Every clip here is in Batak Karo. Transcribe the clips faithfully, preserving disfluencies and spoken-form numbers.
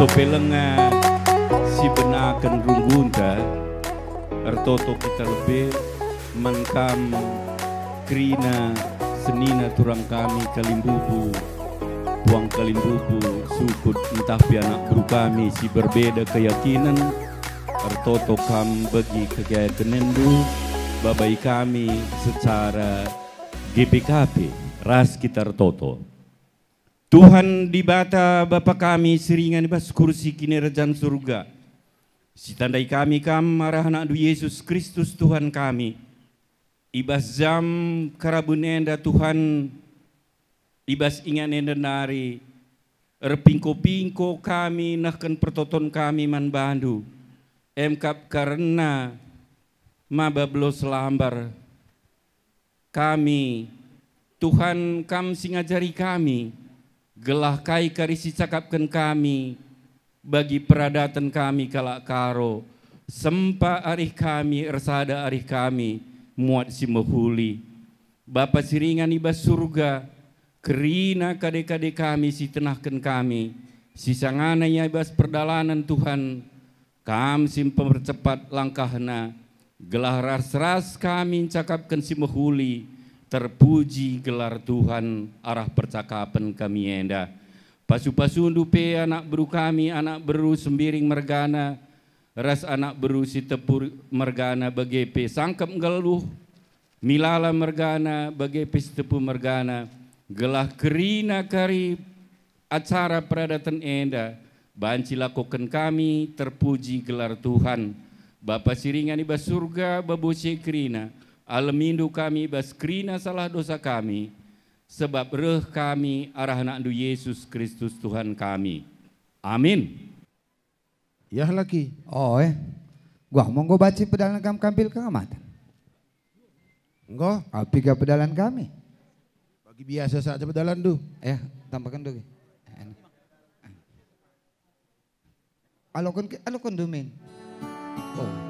Pe langa sibenaken runggunta, ertoto kita lebe man kam kerina senina turang kami kalimbubu, puang kalimbubu, sukut ntah pe anak beru kami si berbeda keyakinan, ertoto kam bagi keyakinenndu, babai kami secara G P K P, ras kita ertoto. Tuhan Dibata, Bapa kami si ringan i bas kursi kinirajan Surga, sitandai kami Kam arah AnakNdu Yesus Kristus Tuhan kami. I bas jam karaben enda, Tuhan, i bas ingan enda nari, erpingko-pingko kami nehken pertoton kami man baNdu, emkap kerna maba belos lambar. Kami, Tuhan, Kam si ngajari kami, gelah kai kari si cakapken kami bagi peradaten kami kalak Karo, sempa arih kami ersada arih kami muat si mehuli. Bapa si ringan i bas Surga, kerina kade-kade kami si tenahken kami, si sangana i bas perdalanen, Tuhan, Kam si mpercepat langkahna, gelah ras-ras kami ncakapken si mehuli, terpuji gelar Tuhan arah percakapen kami enda. Pasu-pasundu pe anak beru kami, anak beru Sembiring mergana, ras anak beru Sitepu mergana, bage pe sangkep nggeluh, Milala mergana, bage pe Sitepu mergana, gelah kerina kari acara peradaten enda banci lakoken kami terpuji gelar Tuhan. Bapa si ringan i bas Surga, babo si e kerina, alemindu kami i bas kerina salah dosa kami, sebab reh kami arah AnakNdu Yesus Kristus Tuhan kami. Amin. Yah laki. Oh, eh. Guah mo enggo banci pedalan kam kampil kehamaten. Enggo. Ah, piga pedalan kami? Bagi biasa saja pedalanndu. Eh, tambahkan dulu. Aloken ke, aloken dumin. Oh.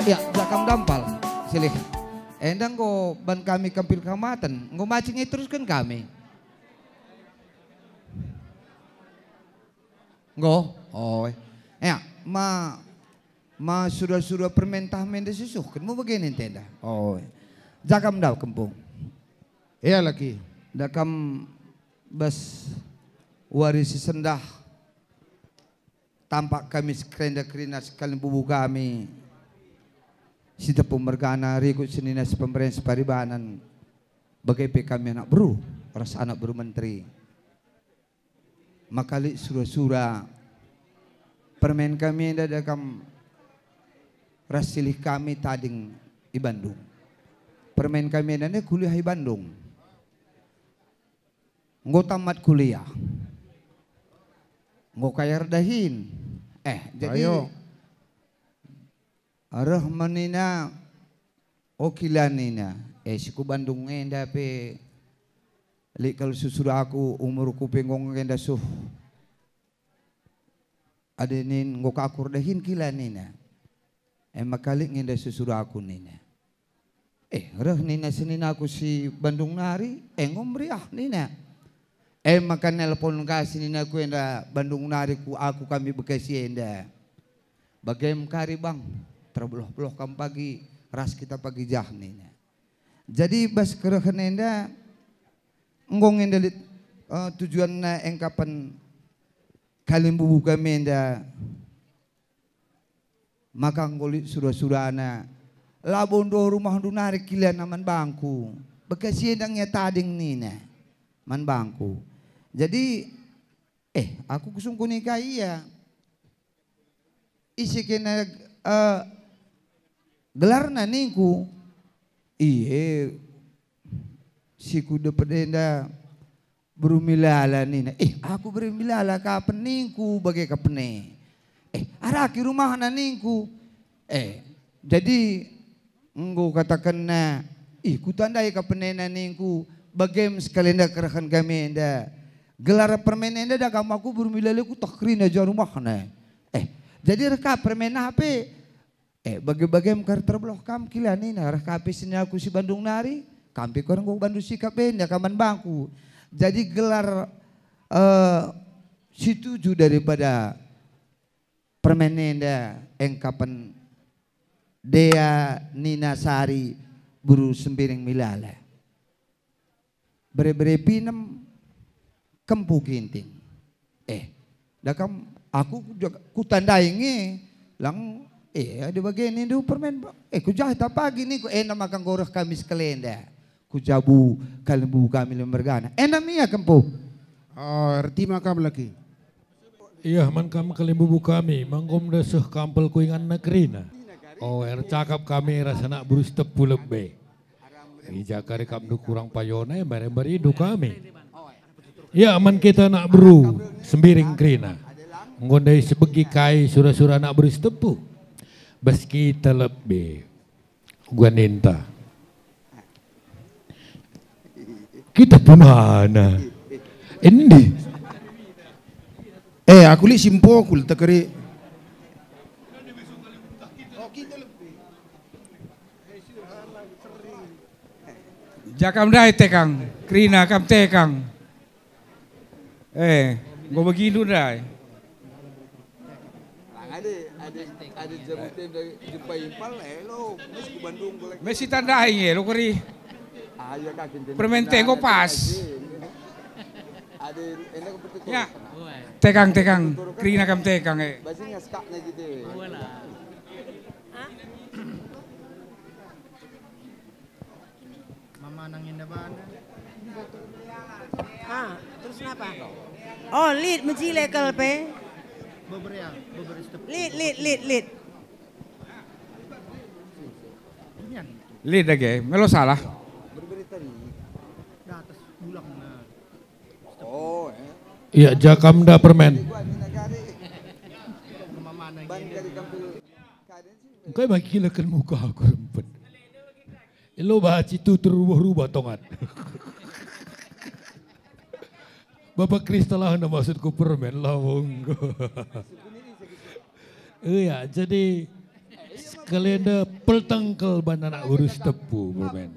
Ya, jakam dampal, silih. Enda enggo ban kami kampil kehamaten, enggo macing iterusken kami. Enggo? Oh. Ya, ma, ma sura-sura permen tah menda susuhken mu bage ntenda. Oh. Jakam ndau kempung. Iya laki. Dakam bas wari si sendah tampak kami sekerenda kerina sekali bubu kami Sitepu mergana rikut senina sepemberen separibanan bage pe kami anak beru ras anak beru menteri. Maka lit sura-sura permen kami enda dakam ras silih kami tading i Bandung. Permen kami enda nde kuliah i Bandung. Enggo tamat kuliah. Enggo kaya erdahin. Eh, jadi Ayo. Reh me nina, "O kila," nina, "eh, si ku Bandung enda pe lit kal susur aku, umurku pe enggo enda suh." Adi nin, "Enggo ka aku erdahin kila," nina. "E maka lit nge enda susur aku," nina. "Eh, reh," nina, "seninaku si Bandung nari, enggo meriah," nina. E maka nelpon ka seninaku enda Bandung nari ku aku kami Bekasi enda. "Bagem kari, Bang, terbeluh-beluh kam pagi, ras kita pagi jah," nina. Jadi bas kerehen enda enggo nge enda lit, eh, tujuanna engkapen kalimbubu kami enda. Maka enggo lit sura-surana, "Labo ndo rumahndu nari kilana man bangku. Bekasi enda nge tading," nina man bangku. Jadi, eh, aku kusungkun ika ia. Ise kena, eh, Gelarna ningku, "Ie, si kudapet enda beru Milala," nina. "Eh, aku beru Milala kapen," ningku, "bage kapen e." "Eh, arah ki rumahna," ningku. Eh, jadi enggo katakenna, "Ih, kutandai kapen ena," ningku, "bagem sekali enda kerehen kami enda. Gelar permen enda dagam aku beru Milala, kuteh kerina ja rumahna." Eh, jadi reh ka permen ape? Eh, bage-bagem kar terbelah kam kila nina, reh ka pe senina aku si Bandung nari, kam pe kar enggo bandu sikap enda kaman bangku. Jadi gelar, eh, si tuju daripada permen enda engkapen Dea Nina Sari beru Sembiring Milala. Bere-bere pinem kempu Ginting. Eh, dagam aku ku-, kutandai nge lang, eh, adi bage nindu permen, ba-, eh, kujaha pagi ningku, enda maka enggo reh kami sekalenda. Ku jabu kalimbubu kami lebe mergana. Enda mia kempu. Oh, ertima kam lagi. Iah man kam kalimbubu kami, mangkum deseh kampel ku inganna kerina. Oh, ercakap kami ras anak beru Sitepu lebe. I ja kari kam ndu kurang payona, e mbareng-mbareng ndu kami. Ia man kita anak beru Sembiring kerina. Enggo ndai sebegi kai sura-sura anak beru Sitepu. Bas kita lebe. Uga ninta. Kita punana. Endi? Eh, aku lit simpokul tekeri. Ja kam ndai tekang, kerina kam tekang. Eh, enggo begindu ndai. Ade, ade, ade jabute ndai jumpa impal, eh, lo, mes ku Bandung, golek. Mes itandai nge, lo keri. Ah, iya, Kak, kinten. Permen teh enggo pas. Ade, enda ku petik. Ya. Tekang, tekang. Kerina kam tekang, eh. Basinya skaknya gitu. Mama nangin bana. Ah, terus kenapa? Oh, lit mejile kal pe. Beber ya, beber step. Lit, lit, lit, lit. Lit dage, melo salah. Datas ulang, nah. Oh, eh. Iya, ja kam nda permen. Mama nangin. Engkai bagi kileken muka aku rempet. Elo baci tutur rubah-rubah tongat. Bapa Krista lah enda maksudku permen lah enggo. Iya, jadi sekalenda peltengkel ban anak beru Sitepu permen.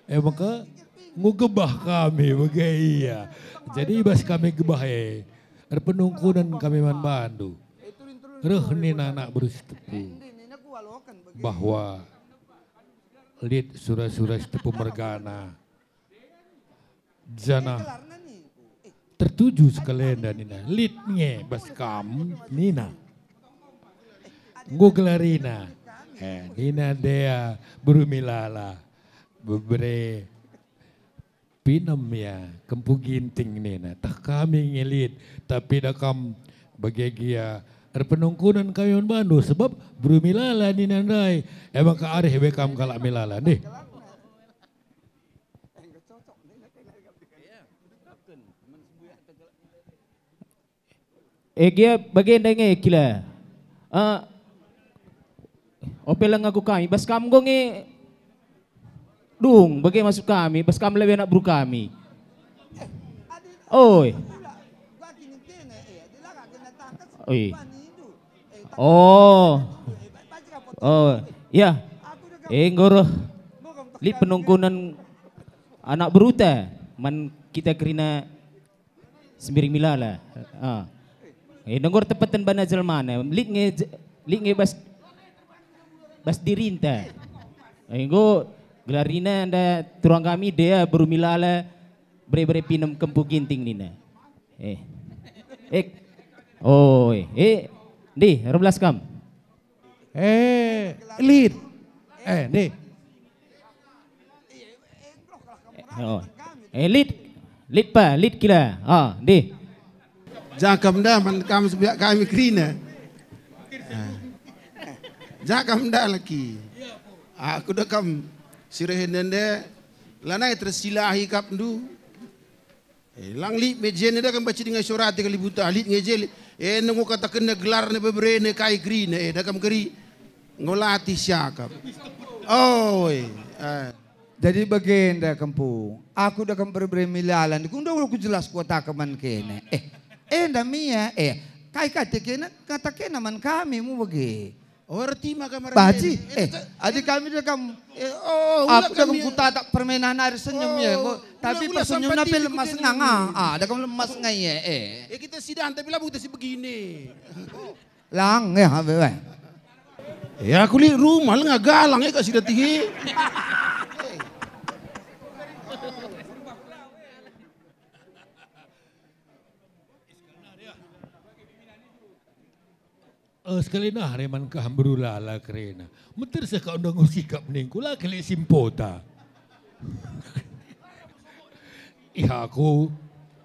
E maka enggo gebah kami bage ia. Jadi bas kami gebah e, erpenungkunen kami man bandu. Reh nina anak beru Sitepu bahwa lit sura-sura Sitepu mergana. Janah tertuju sekalenda nina, lit nge bas kam nina. Enggo gelarina. Eh, nina dea beru Milala. Bebere. Pinem ia, kempu Ginting nina, tah kami nge lit, tapi da kam bage gia erpenungkunen kami man bandu, sebab beru Milala nina ndai, e maka arih be kam kalak Milala, ndih. E gia bagenda nge kila. Ah, ope langa ku kami, bas kam enggo nge dung, bage maksud kami, bas kam lebe anak beru kami. Oi. Oi. Oh. Oh, ya. E enggo reh lit penungkunen anak beruta man kita kerina Sembiring Milala. Ah. E, enggo ertepeten bana jelmana. Lit nge je-, lit nge bas, bas dirinta. E, enggo gelarina nda turang kami dea beru Milala bere-bere pinem kempu Ginting nina. Eh. Eh. Oh, eh. Eh. Ndih, erbelas kam. Eh, lit. Eh, ndih. Eh, oh. Eh, lit. Lit pa, lit kila. Ah, ndih. Jakam dah man kam sebiak kami kerina. Ah. Ja kam nda laki. Aku da kam si rehen enda, lanai tersilahi kapndu. Eh, lang lit mejen enda kam baci denga sorati kali buta, lit nge je lit. Eh, nunggu katakenna gelarna beberena kai kerina, eh, da kam keri. Enggo latih siakap. Oi, eh. Jadi bagenda kempu, aku da kam bere-bere milalan, ku enda ulah ku jelas kuataken man kena. Eh, enda mia, eh, kai kata kena, kata kena man kami mu bage. Oh, erti maka marah Baci, enda. Eh, adi kami da kam, eh, oh, aku da kam kutatak permainan ari senyum ya, oh, enggo, tapi persenyumna pe lemas nganga. Ah, da kam lemas ngai ya, eh. Eh, kita sidahan, tapi labu kita si begini. Lang, ya, abe, weh. Ya, aku lit rumah, langa galang, eh, kak sida tihi. Eh, sekali nah, reman kam berulala kerina. Meter seh kau ndang usikap ningku, la kelik simpota. Iha aku,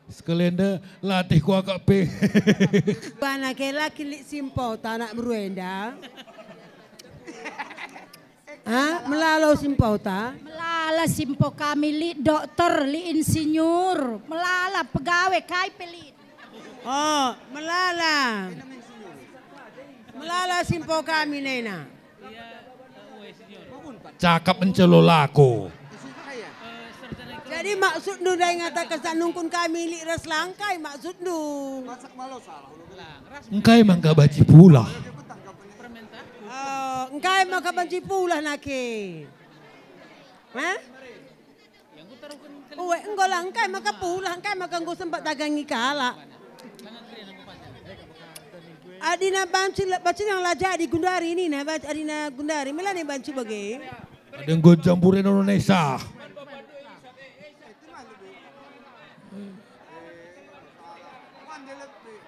sekali enda latih ku akap pe. Bana ke la kelik simpota anak beru enda. Ha? Melala simpota? Melala simpo kami, lit dokter, lit insinyur, melala pegawai kai pe lit. Oh, melala. Melala simpo kami nena. Cakap mencelo lako. Jadi maksudndu ndai ngataken sa nungkun kami lit ras langkai maksudndu? Engkai maka banci pulah? Oh, engkai maka banci pulah nake? Hah? Ue, enggo lah, engkai maka pulah, engkai maka enggo sempat dagangi kalak. Adina banci, banci yang la jadi gundari nina, adina gundari, mela ni banci bage. Ada enggo jamburen ono nesa.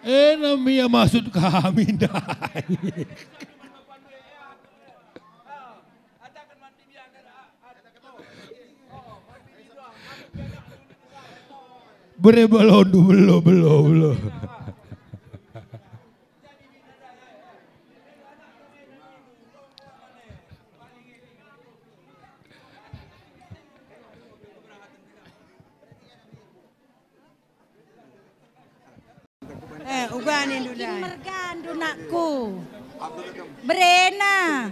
Eh, namia maksud kami ndai. Bere balondu belo, belo, belo. Eh, uga nindu ndai. Mergandu nakku. Berena.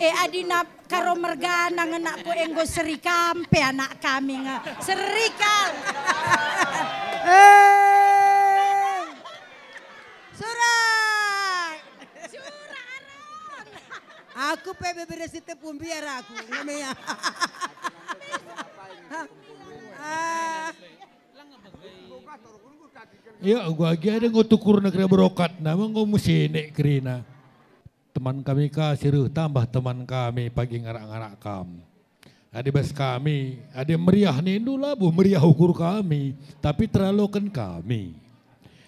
Eh, adina karo mergana nge nakku enggo seri kampe anak kami nge. Seri kal. Eh. Surak. Surak Aron. Aku pe bebere si tepu mbiar aku. Ngemea. Ah. Ya, uga agi ada enggo tukurna kira berokatna, enggo musenek kerina. Teman kami ka si reh tambah teman kami pagi ngarak-ngarak kam. Adi bas kami, adi meriah nindu labo meriah ukur kami, tapi teraloken kami.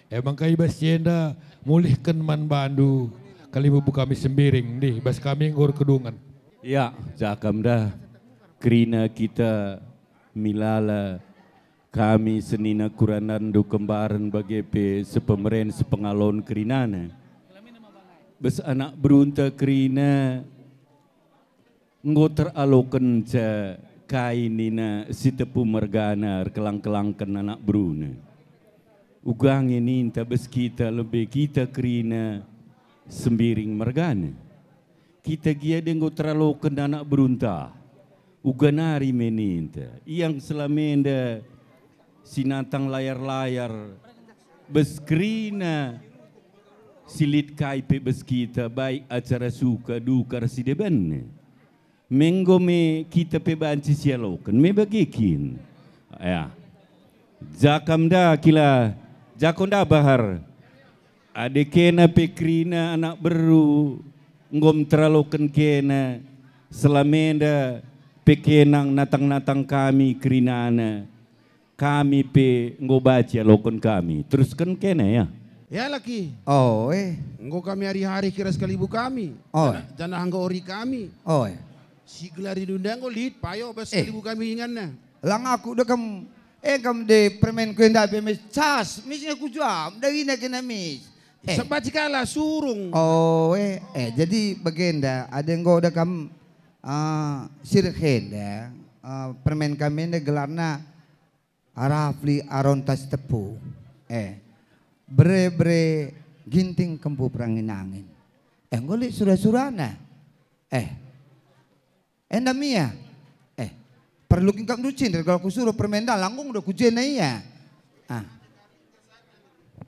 Emang kai bas si enda mulihken man bandu kalimbubu kami Sembiring ndih, bas kami enggo erkedungen. Ya, ja kam dah kerina kita milala kami senina kurandandu kembaren bage pe sepemeren sepengalon kerinana. Bas anak berunta kerina enggo teralokenca kai nina si tepu mergana erkelang-kelangken anak beruna. Uga nge ninta bas kita lebe kita kerina Sembiring mergana. Kita gia enggo teraloken anak berunta. Uga nari me ninta, iang selamenda si natang layar-layar, bas kerina si lit kai pe bas kita, baik acara suka, duka ras si debanna. Menggo me kita pe banci sialoken me bage kin. Ya. Ja kam nda kila, jako nda bahar. Adi kena pe kerina anak beru, enggo mteraloken kena, selamenda pe kenang natang-natang kami kerinana, kami pe enggo banci aloken kami. Terusken kena ya. Ya laki. Oh, eh. Enggo kami hari-hari kira sekalibu kami. Oh. Janah, janah enggo ori kami. Oh, eh. Si gelari nunda enggo lit payo bas eh. Sekalibu kami inganna. Lang aku dekem. Eh, kam de permen ku enda pe mis cas, mis nge ku jam, dagina kena mis. Eh. Sebaci kala surung. Oh, eh, eh, jadi bagenda, adi enggo da kam, ah, si reh enda, ah, permen kami enda gelarna Rafli Arontas Tepu. Eh, bere-bere Ginting Kempu Perangin-angin. Eh, enggo lit sura-surana. Eh, enda mia. Eh, perlu kin kam ndu cinder kalau kusuruh permen dalang, enggo da kujena ia. Ah.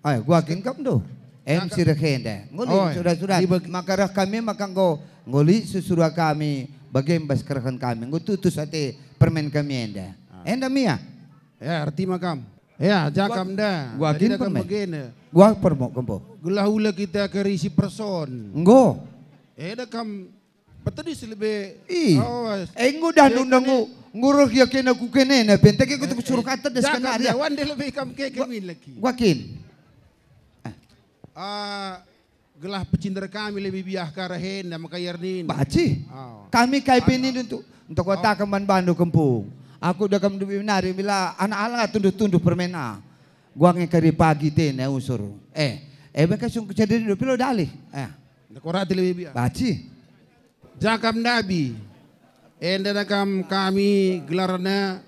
Ai, gua kin kam ndu. Em si reh enda. Enggo lit sura-sura. Maka reh kami maka enggo, enggo lit susura kami, bage bas kerehen kami. Enggo tutus ate permen kami enda. Ah. Enda mia. Ya, erti ma kam. Ya, jakam da. Gua kin permen. Gua permen kempu. Gelah ula kita kerisi person. Enggo. Eda kam petedis lebe. Ih. Awas. Eh, enggo dah nunda enggo, enggo reh ia kena ku kenena, pentek aku tu suruh kata des kena dia. Wan de lebe kam ke kemin lagi. Gua kin. Ah, gelah pecinder kami lebe biah ka rehen maka iar nin. Baci. Oh. Kami kai pe nin untuk, untuk kota keman bandu kempung. Aku da kam dubi nari bila anak ala tunduh-tunduh permen a. Gua nge kari pagi tena usur. Eh, eh, beka sung kejadian dupi lo dalih. Eh. Ndekorati lebe biah. Baci. Jakam ndabi. Enda da kam kami gelarna,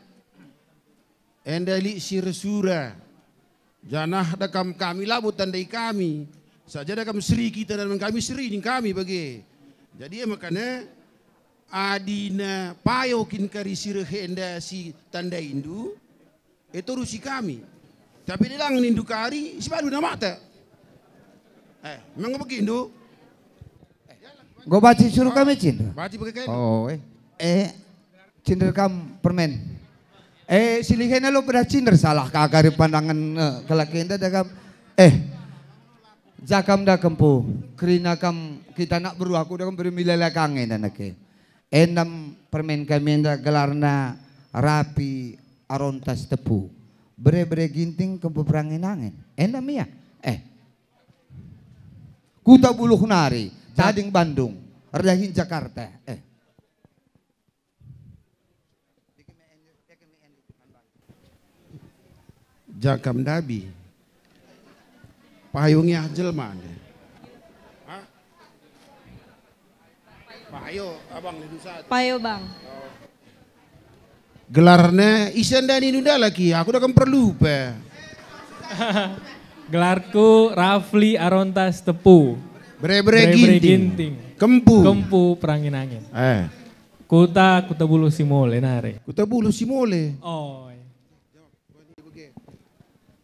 enda lit si ersura. Janah da kam kami labo tandai kami. Saja da kam seri kita dan kami seri ning kami bage. Jadi e makana adina payo kin kari si reh enda si tandaindu, e torusi kami. Tapi delang nindu kari si badu namata. Eh, memang begindu? Enggo baci suruh kami cinder. Baci bage kai. Oh, eh. Eh, cinder kam permen. Eh, silihena lo peda cinder salah ka kari pandangan, eh, kalak enda da kam. Eh, jakam da kempu. Kerina kam kita anak beru aku da kam beri milala kangen anak e. Endam permen kami enda gelarna Rapi Arontas Tepu. Bere-bere Ginting Kempu Perangin-angin. Endam ia. Eh. Kuta Buluh nari, tading Bandung, erdahin Jakarta. Eh. Jakam ndabi. Payo nge ah jelma nde. Hah? Payo, abang, lidu satu. Payo, Bang. Gelarna ise ndai nindu ndai laki, aku da kam perlu pe. Gelarku Rafli Arontas Tepu. Bere-bere Ginting. Kempu. Kempu Perangin-angin. Eh. Kuta, Kuta Buluh si mole nari. Kuta Buluh si mole. Oh.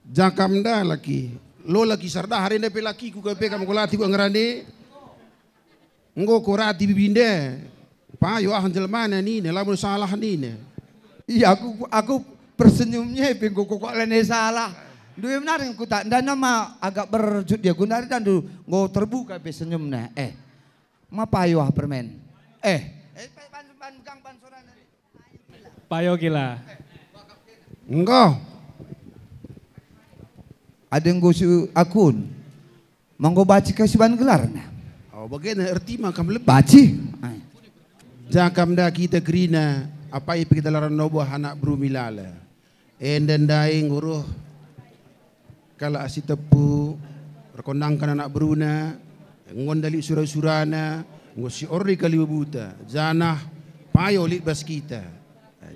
Jakam ndai laki. Lo laki sardahar enda pe lakiku ka pe kam kulati ku ngerane. Enggo kurati bibinda. Payo ah jelmana nina, labo salah nina. Iya, aku, aku persenyumnya pe enggo kok lene salah. Duwe menaring kuta, ndana ma agak berjut dia, gundari dandu enggo terbuka pe senyumna. Eh, ma payo ah permen. Eh. Eh, pan, pan, pan, megang pan suarana. Payo kila. Enggo. Ada enggo si akun. Manggo baci ka siban gelarna. Oh, bagena erti ma kam lebih. Baci. Ai. Jakam nda kita kerina, apai pe kita laran nobo anak beru milala. Enda ndai enggo reh kalak si tepu, erkondangken anak beruna, enggo ndai lit sura-surana, enggo si ori kalibubuta, janah payo lit bas kita.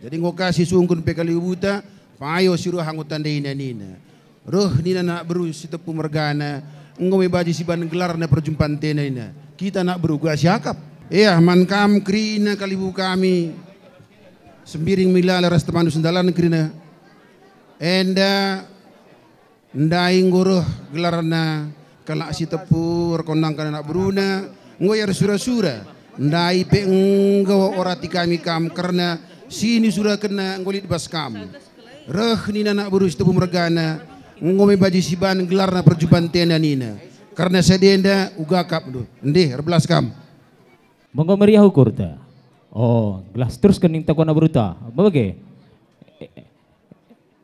Jadi enggo ka si sungkun pe kalibubuta, payo si reh anggota ndai nina. Reh nina anak beru si tepu mergana, enggo me baji siban gelarna perjumpan tena nina. Kita anak beru gua siakap. Ia man kam kerina kalibu kami, Sembiring milala ras temanu sendalan kerina. Enda ndai enggo reh gelarna kalak si tepu erkondangken anak beruna, enggo ia ersura-sura. Ndai pe enggo orati kami kam kerna si nisurakenna enggo lit bas kam. Reh nina anak beru si tepu mergana, enggo me baji siban gelarna perjumpan tena nina. Kerna sadenda uga akapndu. Ndeh, erbelas kam. Menggo meriah ukurta. Oh, gelah terusken ning takona beruta. Bage.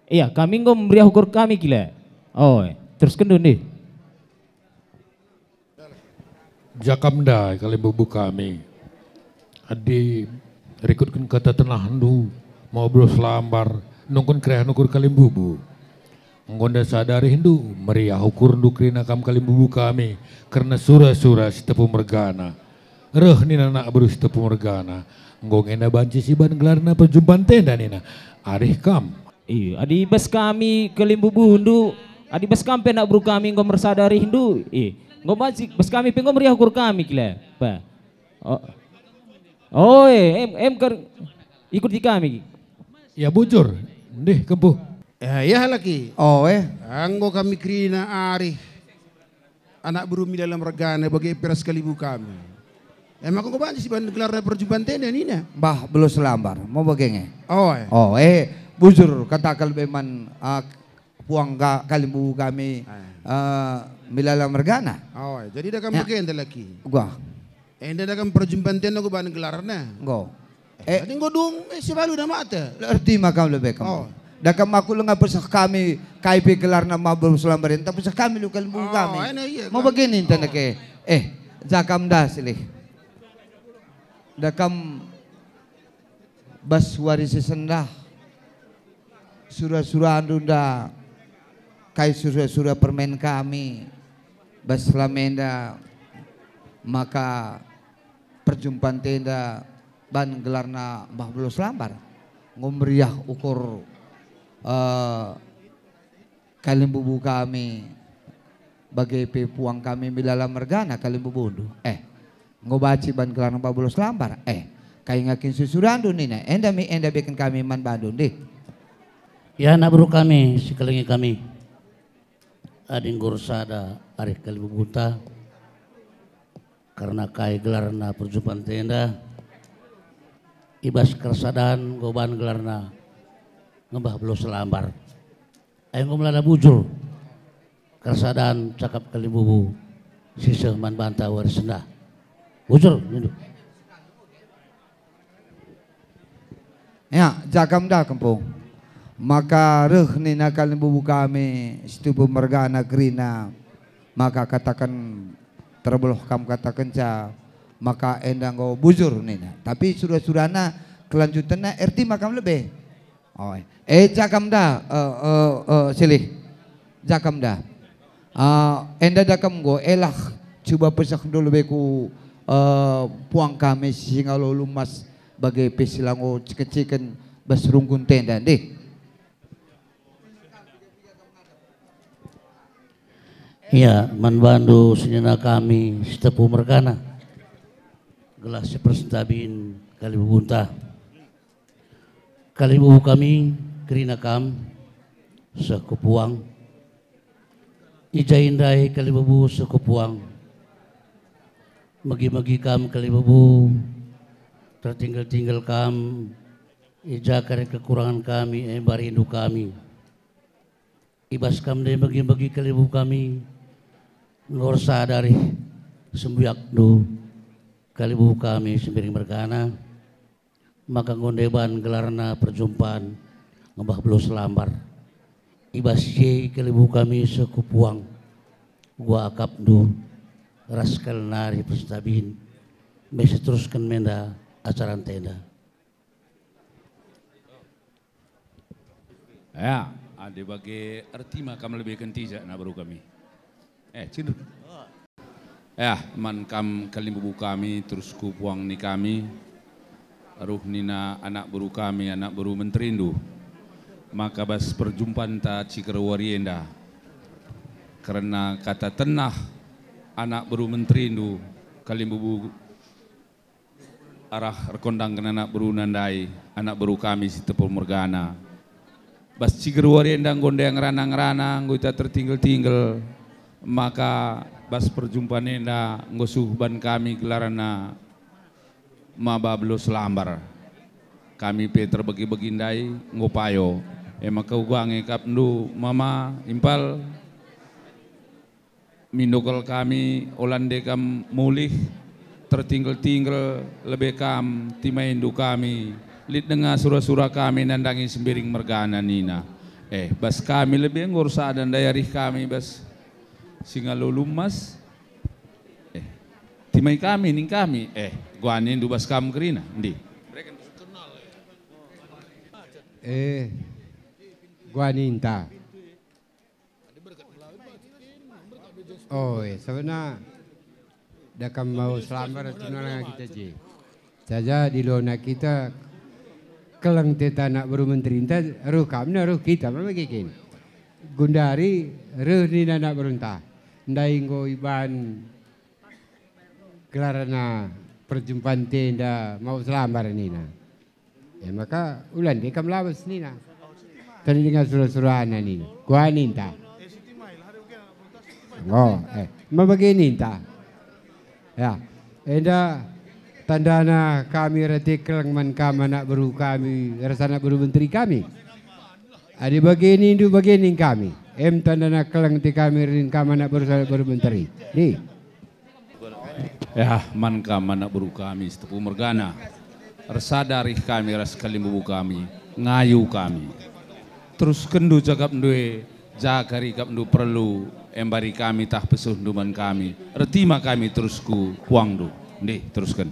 Iya, kami enggo meriah ukur kami kila. Oh, terusken dulu nih. Jakam ndai kalimbubu kami. Adi rikutken kata tenahndu, mau beru selambar, nungkun kereh nukur kalimbubu. Enggo ndasa darihndu, meriah ukurndu kerina kam kalimbubu kami, kerna sura-sura si tepu mergana. Reh nina anak beru si tepu mergana, enggo nge enda banci siban gelarna perjumpan tenda nina, arih kam. Iyo, adi bas kami kalimbubundu, adi bas kam pe anak beru kami enggo mersada arihndu, eh, enggo banci bas kami pe enggo meriah ukur kami kila. Pa. Oh. Oe, em, em ker, ikuti kami. Ya bujur, ndih kempu. Eh, ya laki. Oe. Enggo kami kerina arih anak beru Milala mergana bage pe ras kalimbubu kami. E maka enggo banci siban gelarna perjumpan tenda nina. Mbah Belos Lambar, mau bage nge? Oe. Oh, eh, bujur kataken lebe man, ah, puang ka, kalimbubu kami, ah, eh, Milala mergana. Oe, jadi dah kam ya. Bage enda laki. Gua. Enda dah kam perjumpan tenda enggo bahan gelarna. Enggo. Eh, eh, tadi enggo dung, eh, si balu dah mate. Erti maka lebe kam. Oh. Dah kam aku langa peseh kami, kai pe gelarna mabur selambar enta peseh kami lu kalimbubu kami. Oh, ena iya, mau kan. Begini enta. Oh. Neke. Eh, ja kam dah silih. Dah kam bas wari si sendah. Sura-surandu enda, kai sura-sura permen kami, bas lamenda maka perjumpan tenda ban gelarna Mbah Belos Lambar, enggo meriah ukur, eh, kalimbubu kami, bage pe puang kami Milala mergana kalimbubundu. Eh, enggo banci ban gelarna Mbah Belos Lambar. Eh, kai nge kin sura-surandu nina, enda mi, enda beken kami man bandu, ndih. Ya, anak beru kami, si kelengi kami. Adi enggo ersada arih kalimbubunta, kerna kai gelarna perjumpan tenda, i bas kersadan enggo ban gelarna nge Mbah Belos Lambar. Ai enggo melala bujur kersadan cakap kalimbubu si seh man banta wari sendah. Bujur, nindu. Ya, ja kam dah kempu. Maka reh nina kalimbubu kami si tepu mergana kerina, maka kataken terbelah kam katakenca, maka enda enggo bujur nina. Tapi sura-surana kelanjutenna erti maka lebe. Oh, eh, ja kam dah, eh, eh, eh, silih. Ja kam dah. Ah, enda dah kam enggo, elah cuba pesehndu lebe ku, eh, puang kami si ngalo lumas bage pe si la enggo ciken-ciken bas runggun tenda, ndih. Ia, man bandu senina kami si tepu mergana, gelah si persentabin kalimbubunta. Kalimbubu kami kerina kam seh ku puang. I ja ndai kalimbubu seh ku puang. Megi-megi kam kalimbubu, tertinggel-tinggel kam, i ja kari kekurangan kami, e mbarindu kami. I bas kam ndai megi-megi kalimbubu kami, enggo ersada arih sembuyakndu kalimbubu kami si mbiring mergana. Maka enggo ndeban gelarna perjumpan nge Mbah Belos Lambar. I bas si e kalimbubu kami seh ku puang, gua akapndu ras kal nari persentabin, me si terusken menda acara ntenda. Ya, adi bage erti ma kam lebe kentija, anak beru kami. Eh, cin. Ya, man kam kalimbubu kami, terus ku puang ni kami, ruh nina anak beru kami, anak beru menterindu. Maka bas perjumpanta ciger wari enda, kerna kata tenah anak beru menterindu, kalimbubu arah erkondangken anak beruna ndai, anak beru kami si tepu mergana. Bas ciger wari enda enggo ndai ngerana-ngerana, enggo ita tertinggel-tinggel, maka bas perjumpan enda enggo suh ban kami gelarna maba Belos Lambar. Kami pe terbegi-begi ndai enggo payo. E maka uga nge akapndu mama impal. Mindo kal kami, ola nde kam mulih, tertinggel-tinggel lebe kam, timaindu kami, lit denga sura-sura kami nandangi si mbiring mergana nina. Eh, bas kami lebe enggo ersada ndai arih kami bas si ngalo lumas. Eh, timai kami, ning kami, eh, gua nindu bas kam kerina, ndi? Eh, gua ninta. Oh, ya, sebenarnya da kam mau selambar tunala kita je. Saja di lona kita keleng teta anak beru menteri enta ruh kam na ruh kita mama kikin. Gundari ruh nina anak beru enta. Ndai enggo iban gelarna perjumpaan tenda mau selambar nina. E maka ulan dia kam lawes nina. Tadi dengar sura-surana nina. Kuah ninta. Ngo, eh, mabage ninta. Ya, enda tandana kami rati keleng man kam anak beru kami, ras anak beru menteri kami. Adi bage nindu bage ning kami. Em tandana keleng ti kami rin kam anak beru, anak beru menteri. Di. Ya, man kam anak beru kami, Sitepu mergana. Ersada rih kami ras kalimbubu kami, ngayu kami. Teruskenndu cakapndu e, ja kari ikapndu perlu, embari kami tah pesuhndu man kami. Ertima kami terus ku puangndu. Ndih, terusken.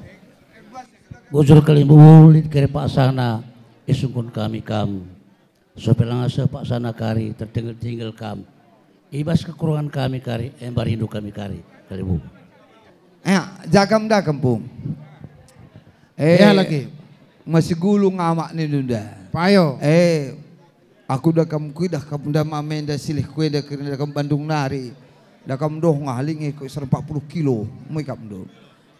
Bujur kalimbubu lit kari paksana, isungkun kami kam. Sope langa seh paksana kari, tertinggel-tinggel kam. I bas kekurangan kami kari, embar rindu kami kari, kalimbubu. Eh, ja kam da kempung. Eh, ya, lagi. Masih gulung amak ni nunda. Payo. Eh, aku da kam kuidah kam da mamenda silih kuenda kerina da kam Bandung nari. Da kam doh ngalingi ku seratus empat puluh kilo, mui kam do.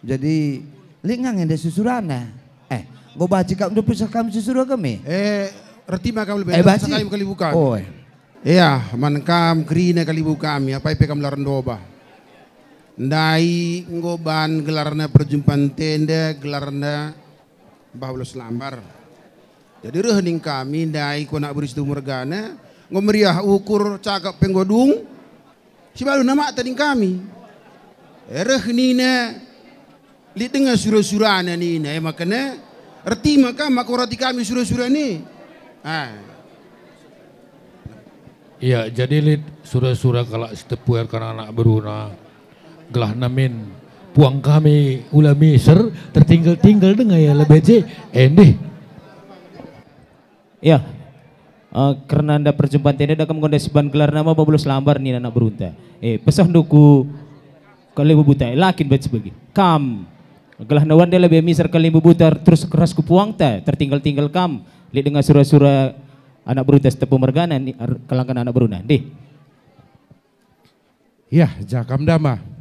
Jadi, lit ngang enda susurana. Eh, enggo banci kap ndopusah kam susura kami? Eh, ertima kam lebe, eh, banci. Sakali kali bukan. Oh, eh. Iya, man kam kerina kali bukan kami, apai pe kam la rendoba. Ndai enggo ban gelarna perjumpaan tenda, gelarna Mbah Bolo Selambar. Jadi reh ning kami ndai ku anak beru Sitepu mergana, enggo meriah ukur cakap pe enggo dung. Si balu nama tading kami. Eh, reh nina, lit denga sura-surana nina, e makana, ertima kam maka urati kami sura-surana. Ah. Iya, jadi lit sura-sura kalak Sitepu erkan anak beruna. Gelahna min puang kami ula miser, tertinggal-tinggal denga ya lebe je. Endih. Ya. Eh, kerna enda perjumpaan tenda da kam nggo ndai siban gelarna maba Bolo Selambar nina anak berunta. Eh, pesahndu ku kalimbubuta, eh, la kin banci bagi. Kam, gelahna wande lebe miser kalimbubuta terus keras ku puangta, tertinggal-tinggal kam, lit denga sura-sura anak berunta Sitepu mergana ni, er, kelangkan anak beruna. Ndih. Yah, ja kam da ma.